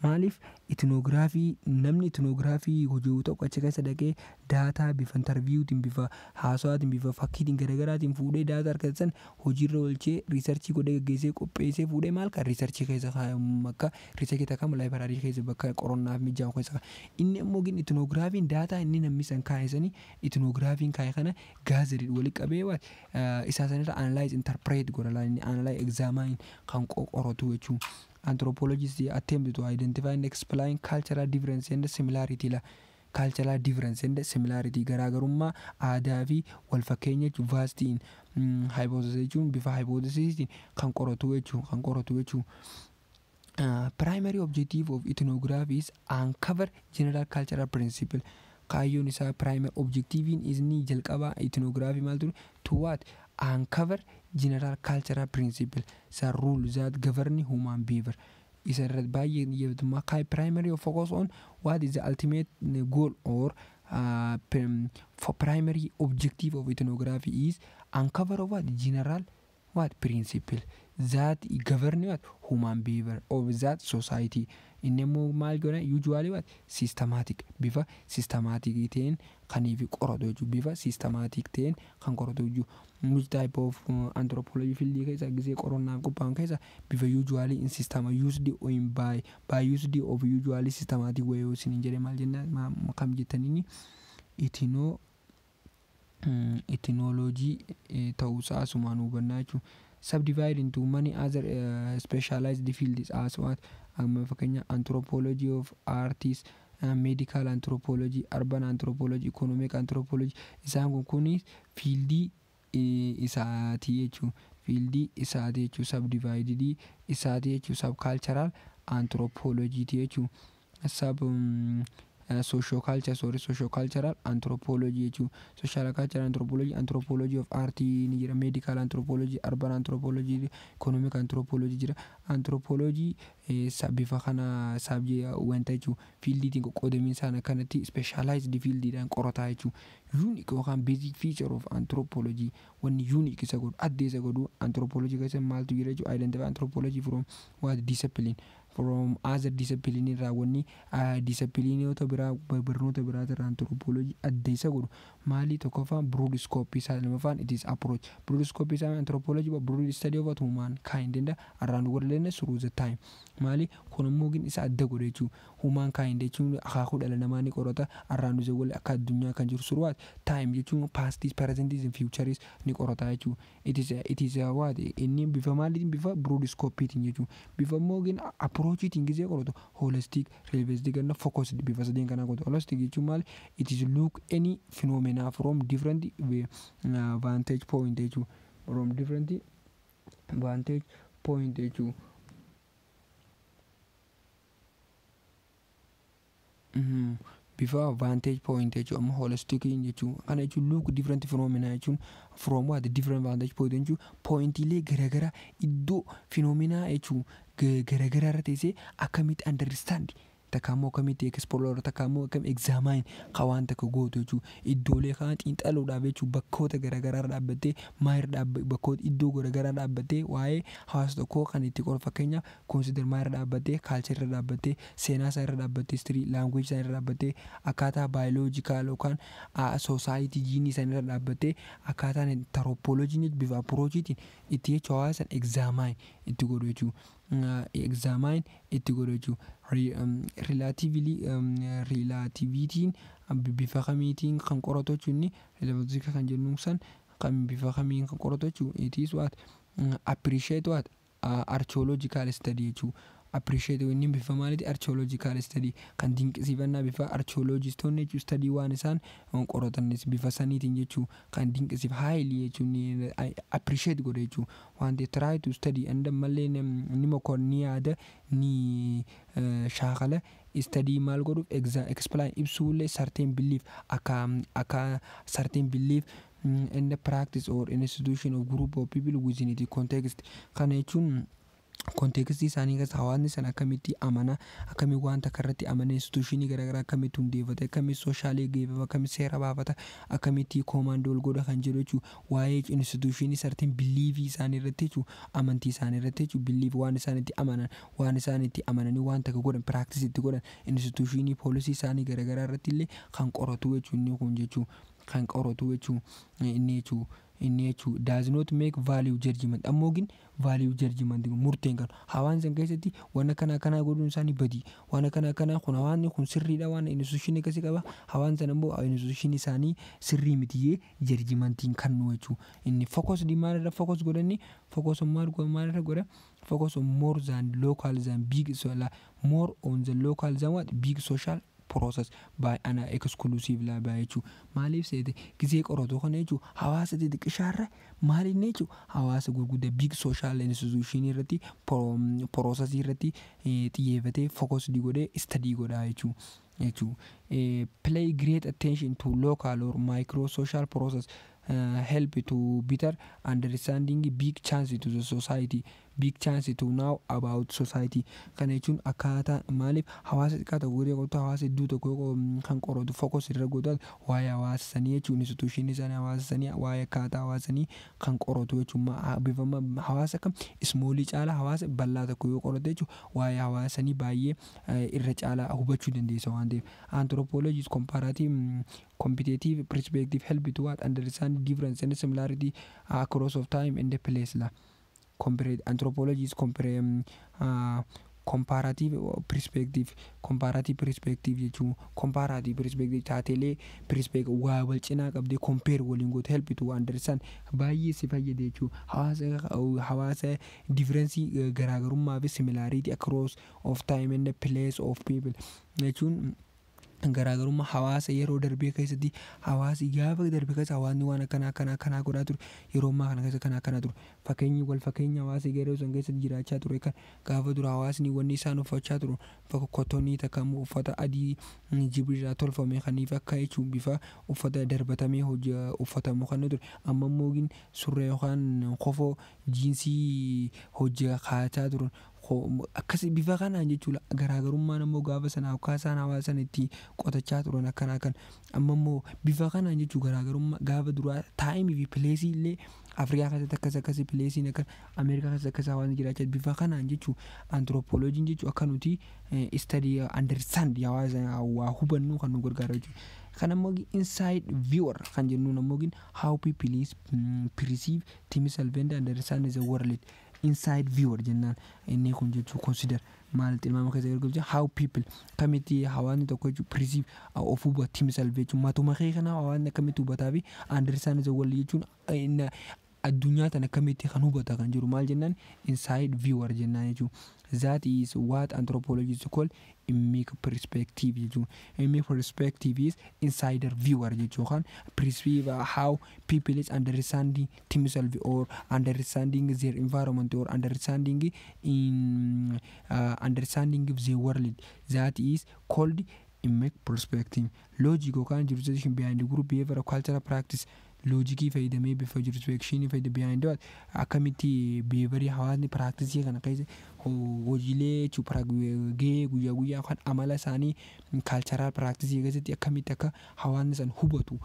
maaliif ethnography? Namni ethnography hojii tokko achi keessa dhaqee data bifa interviewtiin, bifa haasawaatiin, bifa fakkiitiin garaagaraatiin fuudhee data argatan hojiirra oolchee, research godhee gaggeessee qopheessee fuudhee maal kan research keessa akka research takka library keessa bakka qorannaaf mijaa'u keessa. Inni immoo gin ethnographyn data inni namni san kaa'e sanii, ethnographyn kaa'e kana gathered walitti qabee isaa sanirra analyze, interpret godha, inni analyze, examine kan qoratu jechuudha. Anthropologists attempt to identify and explain cultural difference and similarity la, cultural difference and similarity, garaagarummaa aadaa fi wal fakkeenya jechuun, vastiin hypothesis jechuun bifa hypothesisiin kan qoratu jechuun kan qoratu jechuun. Primary objective of ethnography is uncover general cultural principle. Kaayyoon isaa, primary objectiviin inni jalqabaa ethnography maal ture? To what? Uncover general cultural principle, the rule that govern human behavior. Isa irratti baay'ee xiyyeeffatummaa kaay. Primary focus on what is the ultimate goal or for primary objective of ethnography is uncover of what? General what? Principle. That govern what? Human behavior of that society. Inni immoo maal godha? Usually what? Systematic, bifa systematic ta'een kaniif qoratu jechuudha. Bifa systematic ta'een kan qoratu jechuudha. Which type of anthropology field keessa gisee qorannaaf qophaa'an keessa bifa usually in system used in by used of usually systematic way yoo isin jedhe, maal jenna, kam jettaniini? Ethnology ta'uusaa asumaan hubannaa jechuudha. Subdivide into many other specialized fields as what? Amma fakkeenya anthropology of artists, medical anthropology, urban anthropology, economic anthropology, isaan kun fieldii isaati jechuudha. Fieldii isaati jechuudha. Subdivided isaati jechuudha. Subcultural anthropology jechuudha. Sub socio culture, sorry, socio cultural anthropology jechuudha. Social cultural anthropology, anthropology of art ni jira, medical anthropology, urban anthropology, economic anthropology jira. Anthropology bifa kana sub wanta jechuudha. Fieldiitiin qoqqoodamiin isaan akkanatti specialized fieldiidhaan qorataa jechuudha. Unique yookaan basic feature of anthropology, wanni unique isa godhu, adda isa godhu anthropology keessa maaltu jira jechuudha? Identify anthropology from what discipline, from other discipline irraa, wanni disciplineota biraa, barnoota biraa irraa anthropology adda isa godhu maali? Tokkoffaan broad scope isaa, lamaffaan it is approach. Broad scope isaa, anthropology broad study of human kind and around world through the time. Maali kun immoo gin isa adda godhe jechuudha? Human kind jechuun akaakuu dhala namaa ni qorata, around the world, akka addunyaa kan jiru, through what time jechuun past, present and future ni qorata jechuudha. It is what inni bifa maaliitiin? Bifa broad scope jechuudha. Bifa immoo gin approachiitiin gisee qoratu holistic, realistic and focused, bifa sadeen kanaa qoratu. Holistic jechuun maali? It is look any phenomena from different vantage point jechuudha. From different vantage point jechuudha. Bifa vantage point jechuun amma holistic jechuun kana jechuun look different phenomena jechuun from what? Different vantage point jechuun pointiilee garaagaraa, iddoo phenomena jechuun garaagaraa irra teessee akkamitti understand, takka immoo akkamitti explore, takka immoo akkamitti examine kan waan takka gootu jechuudha. Iddoolee kana xiinxaluudhaaf jechuudha, bakkoota garaagaraa irra dhaabbattee, maal irra, bakkoota iddoo garaagaraa dhaabbattee waa'ee hawaasa tokkoo kan itti qoru. Fakkeenyaaf consider maal irra dhaabbattee? Culture irra dhaabbattee, seenaa isaa irra dhaabbattee, history, language isaa irra dhaabbattee, akkaataa biological yookaan society jiinii isaa irra dhaabbattee, akkaataan anthropologiin bifa approachiitiin itti jechuudha hawaasa sana examine itti godhu jechuudha. Examine itti godhu jechuudha. Relatively, relativitiin bifa kamiitiin kan qoratu jechuun, relativity kan jennu san kan bifa kamiin kan qoratu jechuudha. It is what appreciate what archaeological study jechuudha. Appreciate inni bifa maaliiti? Archaeological study kan dinqisiifannaa bifa archaeologistoonni jechuun study waan isaan qoratanis bifa saniitiin jechuu kan dinqisiif highly jechuun appreciate godhe jechuu waan ta'e try to study and mallee ni mokor ni yaada ni shaakala study maal godhuuf explain ibsuullee certain belief, akka certain belief in the practice or institution of group of people within the context. Kana jechuun contextii isaanii keessa hawaasni sana akkamitti amana, akkamitti waan takka irratti amana, institutionii garaagaraa akkamitti hundeeffate, akkamitti socialii geeffama, akkamitti seera baafata, akkamitti command ol godha kan jedhu jechuudha. Waa'ee institutionii certain beliefii isaanii irratti jechuudha, amantii isaanii irratti jechuudha, belief waan isaan itti amanan, waan isaan itti amananii waan takka godhan, practice itti godhan, institutionii policy isaanii garaagaraa irratti illee kan qoratu jechuudha inni kun jechuudha, kan qoratu jechuudha inni jechuudha. Inni jechuudha does not make value judgment. Ammoo gin value judgment murteen kan hawaasni san keessatti waan akkana akkanaa godhuun isaanii badii, waan akkana akkanaa kun, hawaasni kun sirriidha, waan institutionii akkasii qaba, hawaasni sana immoo institutionii isaanii sirrii mitiyyee judgmentiin kannu jechuudha. Inni focus maal irra focus godhanni? Focus on maal irra godha? Focus on more than local than big, so more on the local than what big social process by ana exclusive la by jechuudha. Maaliif seete? Gisee qoratu kana jechuudha, hawaasa xixiqqishaarra maal inni jechuudha, hawaasa gurguddaa big social institution irratti, process irratti xiyyeeffatee focus godhee study godhaa jechuudha. Play great attention to local or micro social process help to better understanding big chance to the society. Big chance to know about society. Kana jechuun akkaataa maaliif hawaasa xiqqaa tokko godhee qotu, hawaasa hedduu tokko kan qoratu, focus irra godhatu waa'ee hawaasa sanii jechuun, institution isaanii, hawaasa sanii, waa'ee akkaataa hawaasa sanii kan qoratu jechuun. Bifa hawaasa kam smallii caalaa hawaasa bal'aa tokko yoo qorate jechuun, waa'ee hawaasa sanii baay'ee irra caalaa hubachuu dandeessa waan ta'eef. Anthropology is comparative competitive perspective help to what understand difference and similarity across of time and the place la. Compare anthropology is compare comparative perspective. Comparative perspective jechuun, comparative perspective taatelee perspective waa wal cinaa qabdee compare waliin goote, help to understand baay'ee si fayyada jechuun, hawaasa difference, garaagarummaa fi similarity across of time and the place of people jechuun, garaagarummaa hawaasa yeroo darbee keessatti, hawaasi gaafa darbe keessa hawaasni waan akkana akkana akkanaa godhaa ture, yeroo ammaa kana keessa kana akkanaa ture, fakkeenyi wal fakkeenya hawaasa yeroo san keessatti jiraachaa ture kan gaafa dura hawaasni wanni isaan uffachaa ture bakka cottonii takka immoo uffata adii jibiirraa tolfame kaniif akka jechuun bifa uffata darbatamee hojii uffatamu kan ture, amma immoo surree yookaan kofoo jeansii hojii kaa'achaa turan akkasi bifa kanaan jechuudha. Garaagarummaan ammoo gaafa sana akkaataan hawaasa sana itti qotachaa turan akkana kan amma immoo bifa kanaan jechuu, garaagarummaa gaafa duraa timeii fi placeii illee Afrikaa keessatti akkas akkasi, placeiin akka Ameerikaa keessatti akkas hawaasni jiraachaa bifa kanaan jechuu. Anthropologyn jechuu akka nuti study understand hawaasa waa hubannu kan nu gargaaru jechuudha. Kan ammoo inside viewer kan jennuun ammoo how people is perceive themselves and understand the world. Inside viewer jennaan inni kun jechuu consider maal tilmaama keessa erga how people kamitti hawaasni tokko jechuu perceive of hubata, themselves jechuun matuma kee kana hawaasni akkamitti hubataa fi understand the world jechuun addunyaa tana akkamitti kan hubata kan jiru maal jennaan, inside viewer jennaan jechuun. That is what anthropologists call emic perspective jechuun. Emic perspective is insider viewer jechuun kan perceive how people is understanding themselves or understanding their environment or understanding in understanding the world, that is called emic perspective. Logic yookaan jurisdiction behind the group behavior, cultural practice, logicii fayyadamee bifa jurisdictionii fayyadamee behind what akkamitti behaviorii hawaasni practiceii kana keessa hojiilee gahee guyyaa guyyaa kan amala isaanii cultural practiceii keessatti akkamitti akka hawaasni san hubatu,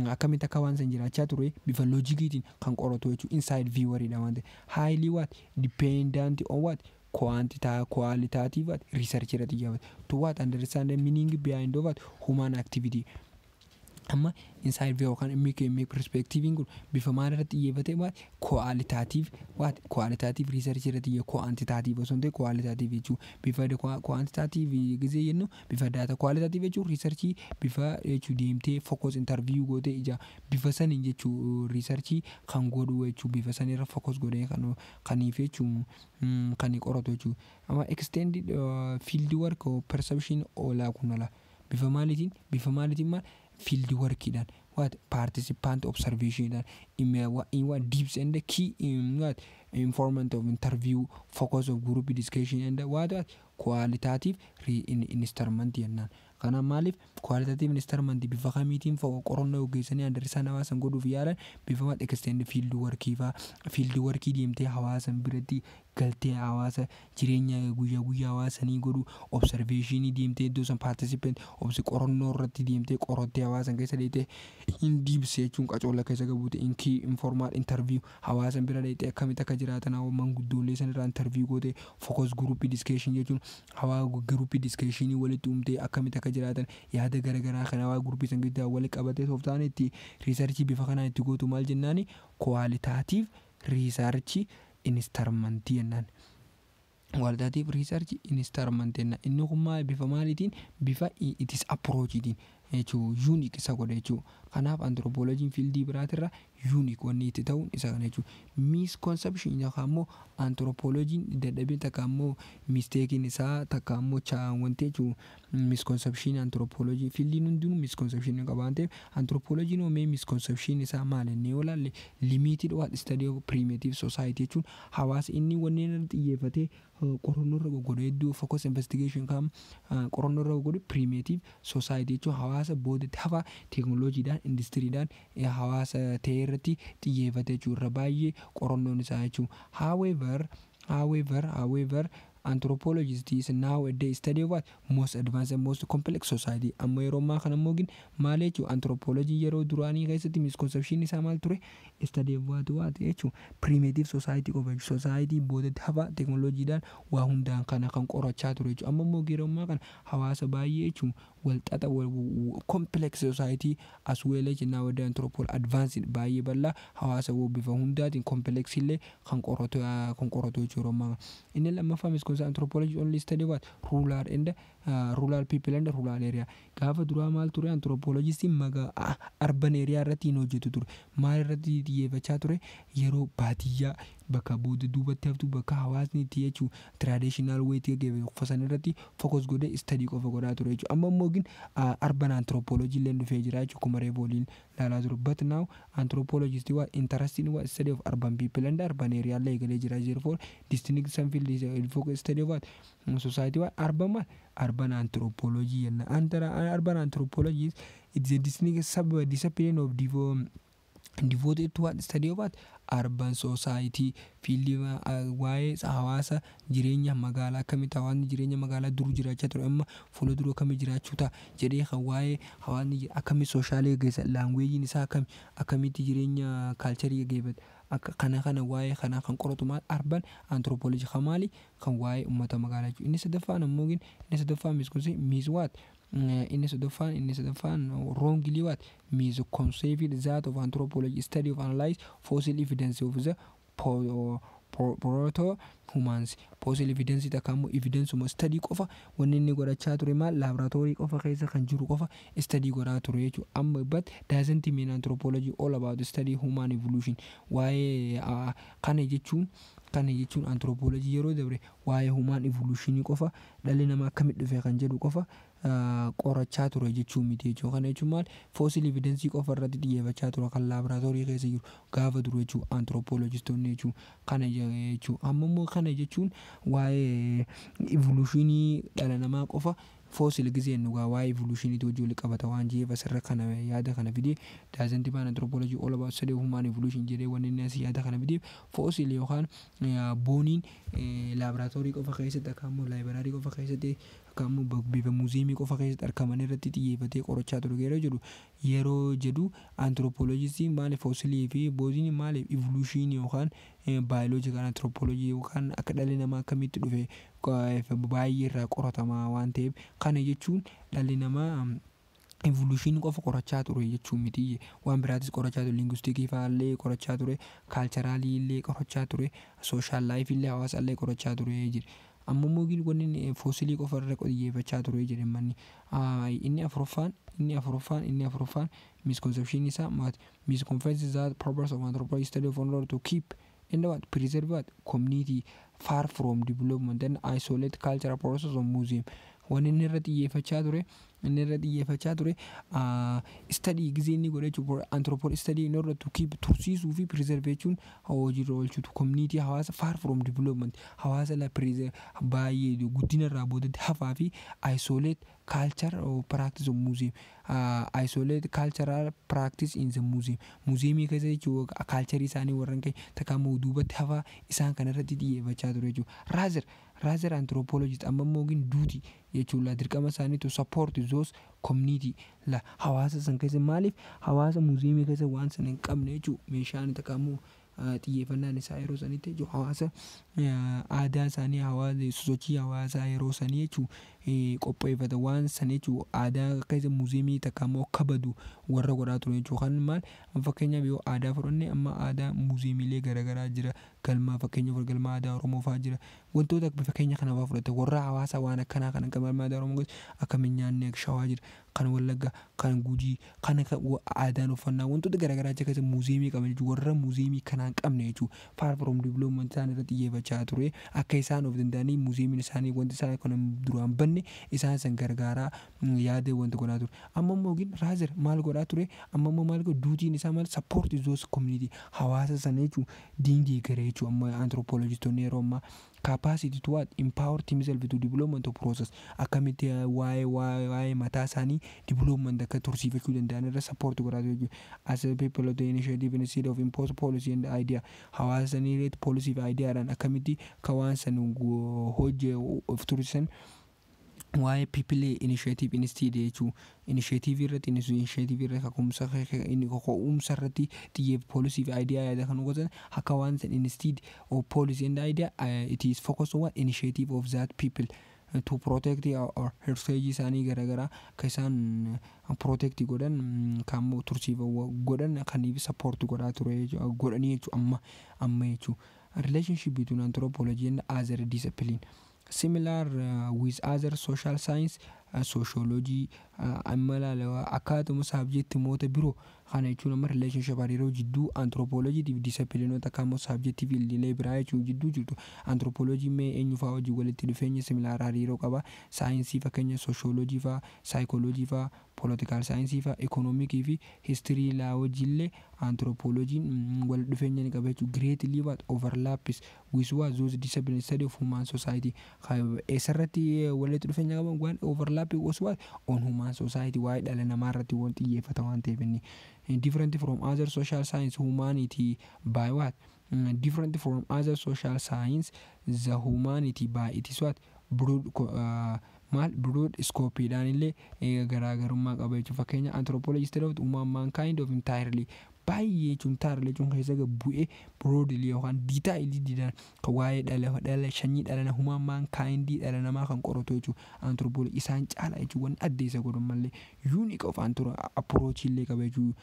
akkamitti akka waan san jiraachaa ture bifa logiciitiin kan qoratu jechuudha. Inside vieweriidha waan ta'eef, highly what dependent on what quantitative, qualitative what research irratti xiyyeeffata to what understand the meaning behind of what human activity. Amma inside view yookaan emic perspectiveiin kun bifa maal irratti xiyyeeffate? What qualitative, what qualitative research irratti xiyyeeffate. Quantitative osoo hin ta'in qualitative jechuun bifa quantitative gisee jennu bifa data, qualitative jechuun researchii bifa jechuu deemtee focus interview gootee ija bifa saniin jechuu researchii kan godhu jechuu, bifa sanirra focus godhee kan kaniif jechuu kan qoratu jechuu. Amma extended field work perception oolaa kun ala bifa maaliitiin maal field workiidhaan what participant observationidhaan in what deeps and the key in what informant of interview, focus of group discussion and what qualitative instrument jennaan. Kana maaliif qualitative instrument bifa kamiitiin qorannoo gaggeessanii understand hawaasan godhuuf yaalan? Bifa what extend field workii faa, field workii deemtee hawaasan biratti galtee hawaasa jireenya guyyaa guyyaa hawaasanii godhu, observationii deemtee iddoo san participant obsi qorannoo irratti deemtee qorattee hawaasan keessa deemtee in deepse jechuun qacoolla keessa gabuute, in key informal interview hawaasan bira deemtee akkamitti akka jiraatan manguddoolee san irraa interview goote, focus group discussion jechuun hawaa group discussionii walitti uumtee akkamitti akka jiraatan yaada garaagaraa kan hawaa groupii san gidduu walitti qabatee tooftaan itti researchii bifa kanaan itti gootu maal jennaani? Qualitative research instrumentii jennaan. Qualitative research instrument jennaan. Inni kun maal bifa maaliitiin? Bifa it is approachiitiin jechuun unique isa godha jechuudha. Kanaaf anthropologyn fieldii biraatirra unique wanni itti ta'uun isa kana jechuudha. Misconception yookaan immoo anthropologyn dadhabin takka immoo mistakeiin isaa takka immoo wanti jechuun misconception anthropology, fieldiin hundinuu misconception qaba waan ta'eef, anthropologyn oomee misconception isaa maal inni yoo ilaalle, limited what study of primitive society jechuun hawaasa inni wanneen irratti xiyyeeffatee qorannoo irra goggodhu hedduu, focus investigation kan qorannoo irra goggodhu primitive society jechuun hawaasa boodatti hafa teeknooloojiidhaan industiriidhaan hawaasa ta'e irratti xiyyeeffate jechuudha irra baay'ee qorannoon isaa jechuudha. However, However, anthropologist is nowadays study what most advanced and most complex society. Amma yeroo ammaa kana immoo gin maal jechuun, anthropology yeroo duraanii keessatti misconception isaa maal ture? Study what jechuun primitive society qofa jechuudha. Society boodatti hafa teknooloojiidhaan waa hundaan kana kan qorachaa ture jechuudha. Amma immoo yeroo ammaa kana hawaasa baay'ee jechuun wal xaxa, complex society as well as nowadays anthropology advanced baay'ee bal'aa, hawaasa bifa hundaatiin complex illee kan qoratu jechuudha yeroo ammaa. Inni lammaffaa misconception, anthropology only study what rural and rural people and rural area. Gaafa duraa maal ture? Anthropologistiin maga urban area irratti hin hojjetu ture. Maal irratti xiyyeeffachaa ture? Yeroo baadiyyaa, bakka booda duubatti haftu, bakka hawaasni itti jechuu traditional way itti gaggeeffamu irratti focus godhee study qofa godhaa ture jechuudha. Amma immoo gin urban anthropology illee dhufee jira jechuudha, akkuma reefu waliin ilaalaa jiru. But now anthropologist what interested in what study of urban people and urban area illee eegalee jira. Therefore distinct some field is focus study of what society, what urban, what urban anthropology jenna. Urban anthropology is, it's a distinct sub discipline of devoted to what study of what urban society field, waa'ee hawaasa jireenya magaalaa, akkamitti hawaasni jireenya magaalaa dur jiraachaa ture, amma fuula dura akkamii jiraachuu ta'a jedhee, kan waa'ee hawaasni akkamii social gaggeessa, languageiin isaa akkami, akkamitti jireenya culture gaggeeffata, akka kana waa'ee kanaa kan qoratu maal? Urban anthropology kan maali? Kan waa'ee uummata magaalaa jechuudha. Inni sadaffaan ammoo, inni sadaffaan misconception mis what inni sadaffaan wrongly what misconceived that of anthropology study of analyze fossil evidence of the proto humans. Fossil evidence takka immoo evidence study qofa wanni inni godhachaa ture maal? Laaboraatoorii qofa keessa kan jiru qofa study godhaa ture jechuudha. Amma but doesn't mean anthropology all about study human evolution. Waa'ee kana jechuun anthropology yeroo dabre waa'ee human evolution qofa, dhalli namaa akkamitti dhufe kan jedhu qofa qorachaa ture jechuu miti jechuudha. Kana jechuun maal? Fossil evidence qofa irratti xiyyeeffachaa ture kan laaboraatoorii keessa jiru gaafa duru jechuudha anthropologistoonni jechuudha. Kana jechuudha. Amma immoo kana jechuun waa'ee evolutionii dhala namaa qofa, fossil giseen dhugaa waa'ee evolutioniitu wajjin wal qabata waan jeef asirra kana yaada kana fidee, doesn't mean anthropology all about study of human evolution jedhee wanni inni asii yaada kana fideef, fossil yookaan boneiin laaboraatoorii qofa keessatti akka immoo library qofa keessatti akka immoo bifa museumii qofa keessatti argaman irratti xiyyeeffatee qorachaa ture yeroo jedhu anthropologistiin maaliif fossilii fi boneiin maaliif evolutionii yookaan biological anthropology yookaan akka dhalli namaa akkamitti dhufe baay'ee irraa qoratamaa waan ta'eef, kana jechuun dhalli namaa evolutionii qofa qorachaa ture jechuu miti. Waan biraatis qorachaa ture, linguistic fa'aallee qorachaa ture, culturalii illee qorachaa ture, social lifeii illee, hawaasa illee qorachaa ture jedhe. Amma immoo wanni fossilii qofa irra xiyyeeffachaa ture jedhe manni. Inni afuraffaan misconception isaa maati? Misconception that purpose of anthropology study of order to keep and what preserve what community far from development and isolate cultural process of museum. Wanni inni irra xiyyeeffachaa ture study gizee inni godhe jechuudha, anthropology study in order to keep, tursiisuu fi preserve jechuun hojiirra oolchutu, community, hawaasa, far from development, hawaasa la preserve baay'ee guddina irraa boodatti hafaa fi isolate culture or practice of museum, isolate cultural practice in the museum, museumii keessa jechuudha, culture isaanii warran ka'e takka immoo duubatti hafaa isaan kana irratti xiyyeeffachaa ture jechuudha. Rather anthropologist amma immoo gin duty jechuudha, dirqama isaanii to support those community la hawaasa san keessa. Maaliif hawaasa museumii keessa waan sana hin qabne jechuudha, meeshaan takka immoo xiyyeeffannaan isaa yeroo sanitti jechuudha hawaasa aadaa isaanii, hawaasa sosochii hawaasaa yeroo sanii jechuudha qopheeffata waan sana jechuudha, aadaa keessa museumii takka immoo akka badu warra godhaa ture jechuudha. Kan maal, fakkeenyaaf yoo aadaa fudhanne, amma aadaa museumiilee garaagaraa jira, galmaa, fakkeenyaaf galma aadaa Oromoo fa'aa jira. Wantoota fakkeenya kana fa'aa fudhate, warra hawaasa waan akkanaa kana galma aadaa Oromoo keessa akkamiin nyaanni Shawaa jira, kan Wallaggaa, kan Gujii, kan aadaan uffannaa wantoota garaagaraa achi keessa museumii qaban jechuudha. Warra museumii kanaa hin qabne jechuudha, far from development isaan irratti xiyyeeffachaa ture, akka isaan of danda'anii museumiin isaanii wanti isaan kana duraan banne isaan san gargaaraa yaada wanta godhaa ture. Amma immoo gin rather maal godhaa ture? Amma immoo maal godhu? Dutyiin isaa maal? Support those community, hawaasa sana jechuudha, diingii gara jechuudha. jechuudha. Amma anthropologistoonni yeroo ammaa capacity to what? Empower themselves to development of process, akkamitti waa'ee mataa isaanii development akka tursiifachuu danda'an irra support godhaa ture jechuudha. As a people of the initiative instead of impose policy and idea, hawaasa sanii irratti policy fi ideaadhaan akkamitti akka waan san hojii of tursiisan, waa'ee people initiative instead jechuu, initiative irratti kaka'umsa irratti xiyyeef policy fi idea yaada kan godhan akka waan san instead of policy and idea, it is focus on what? Initiative of that people to protect or heritage isaanii garaagaraa akka isaan protect godhan, kan tursiif godhan kaniif support godhaa ture godhanii jechuu amma jechuu. Relationship between anthropology and other discipline: similar with other social science, sociology, amma ilaala akkaatuma subjectimoota biroo kana jechuun, amma relationship, hariiroo jidduu anthropology fi disciplinoota akka ammoo subjectii fieldiilee biraa jechuun jidduu jirtu, anthropology mee eenyu fa'aa wajjin walitti dhufeenya similar hariiroo qaba? Saayinsii, fakkeenya sociology fa'aa, psychology fa'aa, political science fa'aa, economicii fi history laa wajjillee anthropologiin wal dhufeenya ni qaba jechuudha. Greatly what? Overlaps with what? Those discipline study of human society. Eessarratti walitti dhufeenya qaban? Waan overlap was what? On human society, waa'ee dhala namaa irratti waan xiyyeeffata waan ta'eef. Inni different from other social science humanity by what? Different from other social science the humanity by it is what? Broad, maal, broad scope-dhaan illee garaagarummaa qaba jechuudha. Fakkeenya anthropology study of human mankind of entirely, baay'ee jechuun, entirely jechuun keessa bu'ee, broadly yookaan detailed kan waa'ee dhala sanyii dhala human mankind, dhala namaa kan qoratu jechuudha. Anthropology isaan caala jechuudha. Wanni adda isa godhu malee unique of approach illee qaba jechuudha.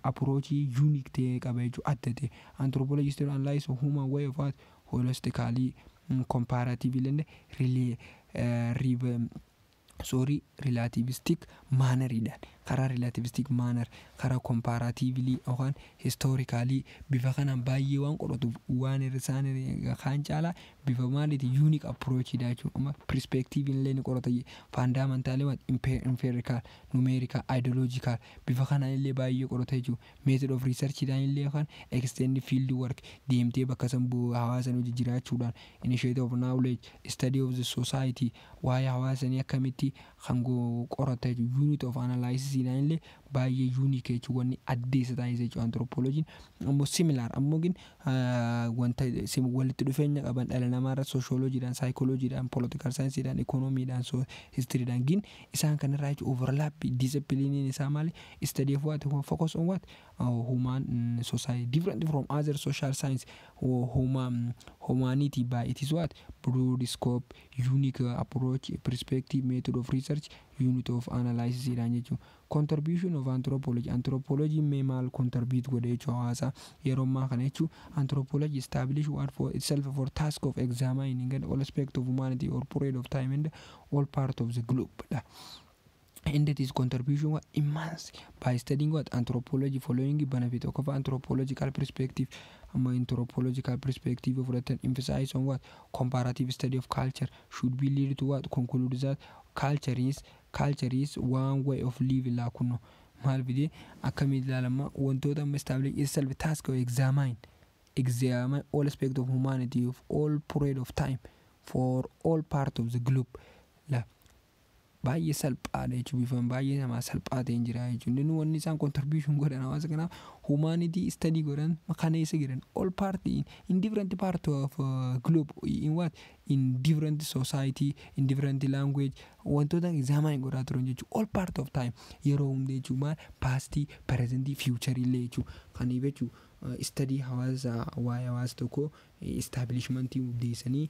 Approach unique ta'e qaba jechuudha, adda ta'e. Anthropology study analyze human way of what? Holistically, comparatively and really sorry, relativistic manneriidhaan, karaa relativistic manner, karaa comparatively yookaan historically bifa kanaan baay'ee waan qoratuuf, waan isaan kaan caalaa bifa maaliiti unique approach dha jechuudha. Amma perspective illee ni qorata, fundamental waan empirical, numerical, ideological bifa kanaan illee baay'ee qorata jechuudha. Method of research dhaan illee yookaan extend field work deemtee bakka san hawaasa hojii jiraachuudhaan, initiative of knowledge, study of the society, waa'ee hawaasanii akkamitti kan qorata jechuudha. Unit of analysis dhaan illee baay'ee unique jechuudha. Wanni adda isa taasisa jechuudha. Anthropologiin ammoo similar ammoo gin wanta walitti dhufeenya qaban dhala namaarra sociologiidhaan, psychologiidhaan, political scienceedhaan, economiidhaan, historyidhaan gin isaan kanarraa jechuudha. Overlap disciplineiin isaa maali? Study of what? Focus on what? Human society, different from other social science, human humanity by it is what? Broad scope, unique approach, perspective, method of research, unit of analysis dhaan jechuudha. Contribution of anthropology: anthropology mee maal contribute godhe jechuudha hawaasa yeroo ammaa kana jechuudha? Anthropology establish what? For itself for task of examining and all aspect of humanity or period of time and all part of the globe dha. And its contribution was immense. By studying what? Anthropology, following benefit of anthropological perspective. Amma anthropological perspective fudhatan emphasize on what? Comparative study of culture should be lead to what? Conclude that culture is one way of living. Laa kunno maal fide, akkamitti ilaalama wantoota amma establish itself task of examine all aspect of humanity of all period of time for all part of the globe. La baay'ee salphaadha jechuun bifa baay'ee namaa salphaa ta'een jira jechuun. Inni wanni isaan contribution godhan hawaasa kanaaf humanity study godhan kana isa jedhan all part in different part of globe, in what? In different society, in different language, wantoota examine godhaa turan jechuun all part of time, yeroo hunda jechuun, maal, past, present, future illee jechuun. Kaniif jechuun study hawaasa, waa'ee hawaasa tokkoo establishmentii hundeessanii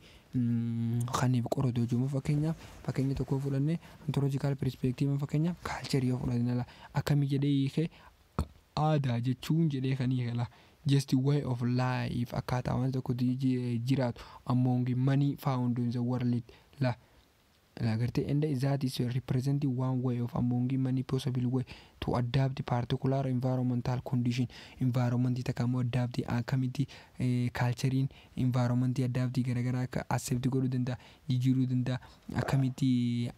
kaniif qoratu jechuudha. Fakkeenyaaf fakkeenya tokko fudhannee anthropological perspective, fakkeenyaaf culture yoo fudhanne, ala akkamii jedhee hiikee? Aadaa jechuun jedhee kan hiikela just way of life, akkaataa waan tokko jiraatu, among many found in the world. La Agartee, and that is representing one way of among many possible way to adapt particular environmental condition. Environment takka immoo adapt akkamitti culturein environment adapt garagaraa akka accept godhuu danda'a, jijjiiruu danda'a, akkamitti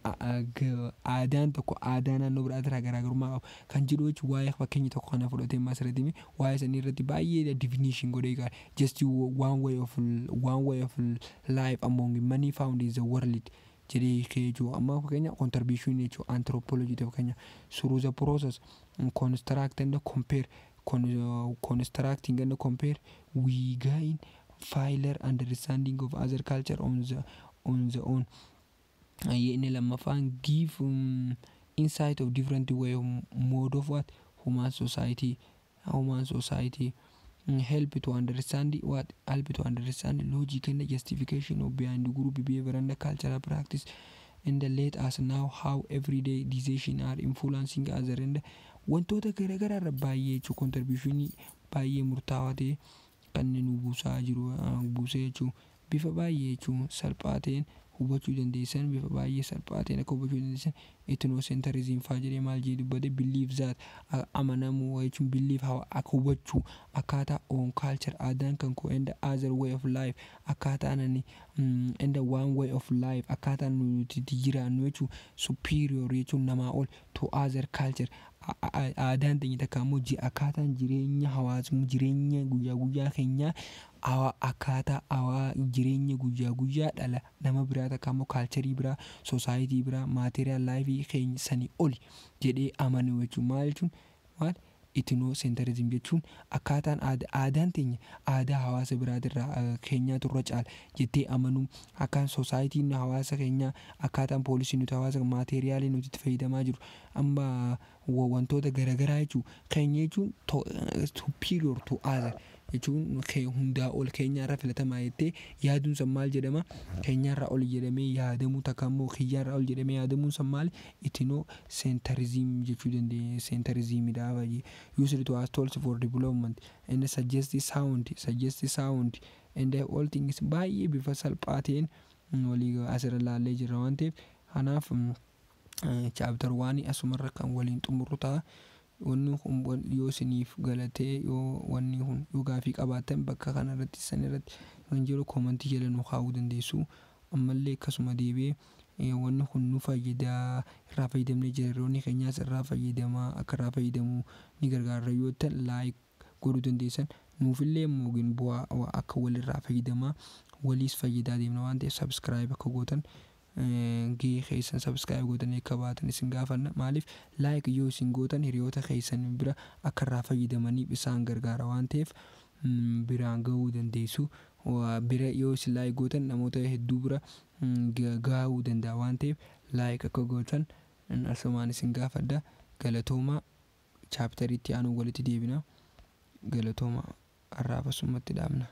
aadaan tokko aadaa naannoo biraatirraa garaagarummaa qabu kan jedhu jechuun. Waa'ee fakkeenya tokko kana fudhatee ammas irratti waa'ee sanii irratti baay'ee definition godhee qaba. Just one way of life among many found in the world jedhee jechuudha. Amma fakkeenya contribution jechuudha anthropology fakkeenya through the process construct and compare, constructing and compare, we gain fuller understanding of other culture on the own. Inni lammaffaan give insight of different way of mode of what human society, help to understand what, help to understand logic and justification of behind the group behavior and the cultural practice, and let us know how everyday decision are influencing other and wantoota garaagaraa irra baay'ee jechuun contributionii baay'ee murtaawaa ta'e kan nu buusaa jiru buusee jechuun bifa baay'ee jechuun salphaa ta'een hubachuu dandeessan, bifa baay'ee salphaa ta'een akka hubachuu dandeessan. Ethnocentrism faa jedhee maal jedhee dubbate? Believe that amanamuu jechuun believe akka hubachuu akkaataa own culture, aadaan kan koo, and other way of life, akkaataa nani and one way of life, akkaataa nuti itti jiraannu jechuun superior jechuun namaa ol to other culture. Aadaan teenya takka immoo akkaataan jireenya hawaasummaa, jireenya guyyaa guyyaa keenyaa, akkaataa hawaa jireenya guyyaa guyyaa dhala nama biraa takka immoo culturii biraa, society biraa, material lifeii keenya sanii oli jedhee amanu jechuun. Maal jechuun? Maal ethnocentrism jechuun? Akkaataan aadaan teenya aadaa hawaasa biraatirraa keenyaatu irra caala jettee amanuu, akkaan societyn hawaasa keenyaa, akkaataan poolisii nuti hawaasa, materialii nuti itti fayyadamaa jiru, amma wantoota garaagaraa jechuun keenya jechuun superior to other jechuun hundaa ol keenyaarra filatamaa jettee yaaduun san maal jedhama? Keenyaarraa ol jedhamee yaadamuu takka immoo kiyyaarraa ol jedhamee yaadamuun san maal? Ethnocentrism jechuu dandeenya. Centrismidha baay'ee used to as tools for development and suggest sound and all things. Baay'ee bifa salphaa ta'een walii asirra laallee jirra waan ta'eef, kanaaf chapter one asumarra kan waliin xumurru ta'a. Wanni kun yoo isiniif galatee, yoo wanni kun yoo gaafii qabaattan, bakka kanarratti san irratti kan jiru commentii jala nu kaa'uu dandeessu. Ammallee akkasuma deebi'ee wanni kun nu fayyadaa, irraa fayyadamnee jira, keenyaas irraa fayyadamaa akka irraa fayyadamuu ni gargaara yoo ta'an, like godhuu dandeessan. Nuufillee immoo bu'aa akka walirraa fayyadamaa waliis fayyadaa deemna waan ta'eef, subscribe akka gootan, gahee keessan subscribe gootanii akka baatan isin gaafanna. Maaliif? Like yoo isin gootan hiriyoota keessan bira akka irraa fayyadamaniif isaan gargaara waan ta'eef biraan gahuu dandeessu. Bira yoo isin like gootan namoota hedduu bira gahuu danda'a waan ta'eef, like akka gootan asumaan isin gaafadha. Galatoomaa. Chapteriitti aanu walitti deebina. Galatoomaa. Har'aaf asumatti dhaabna.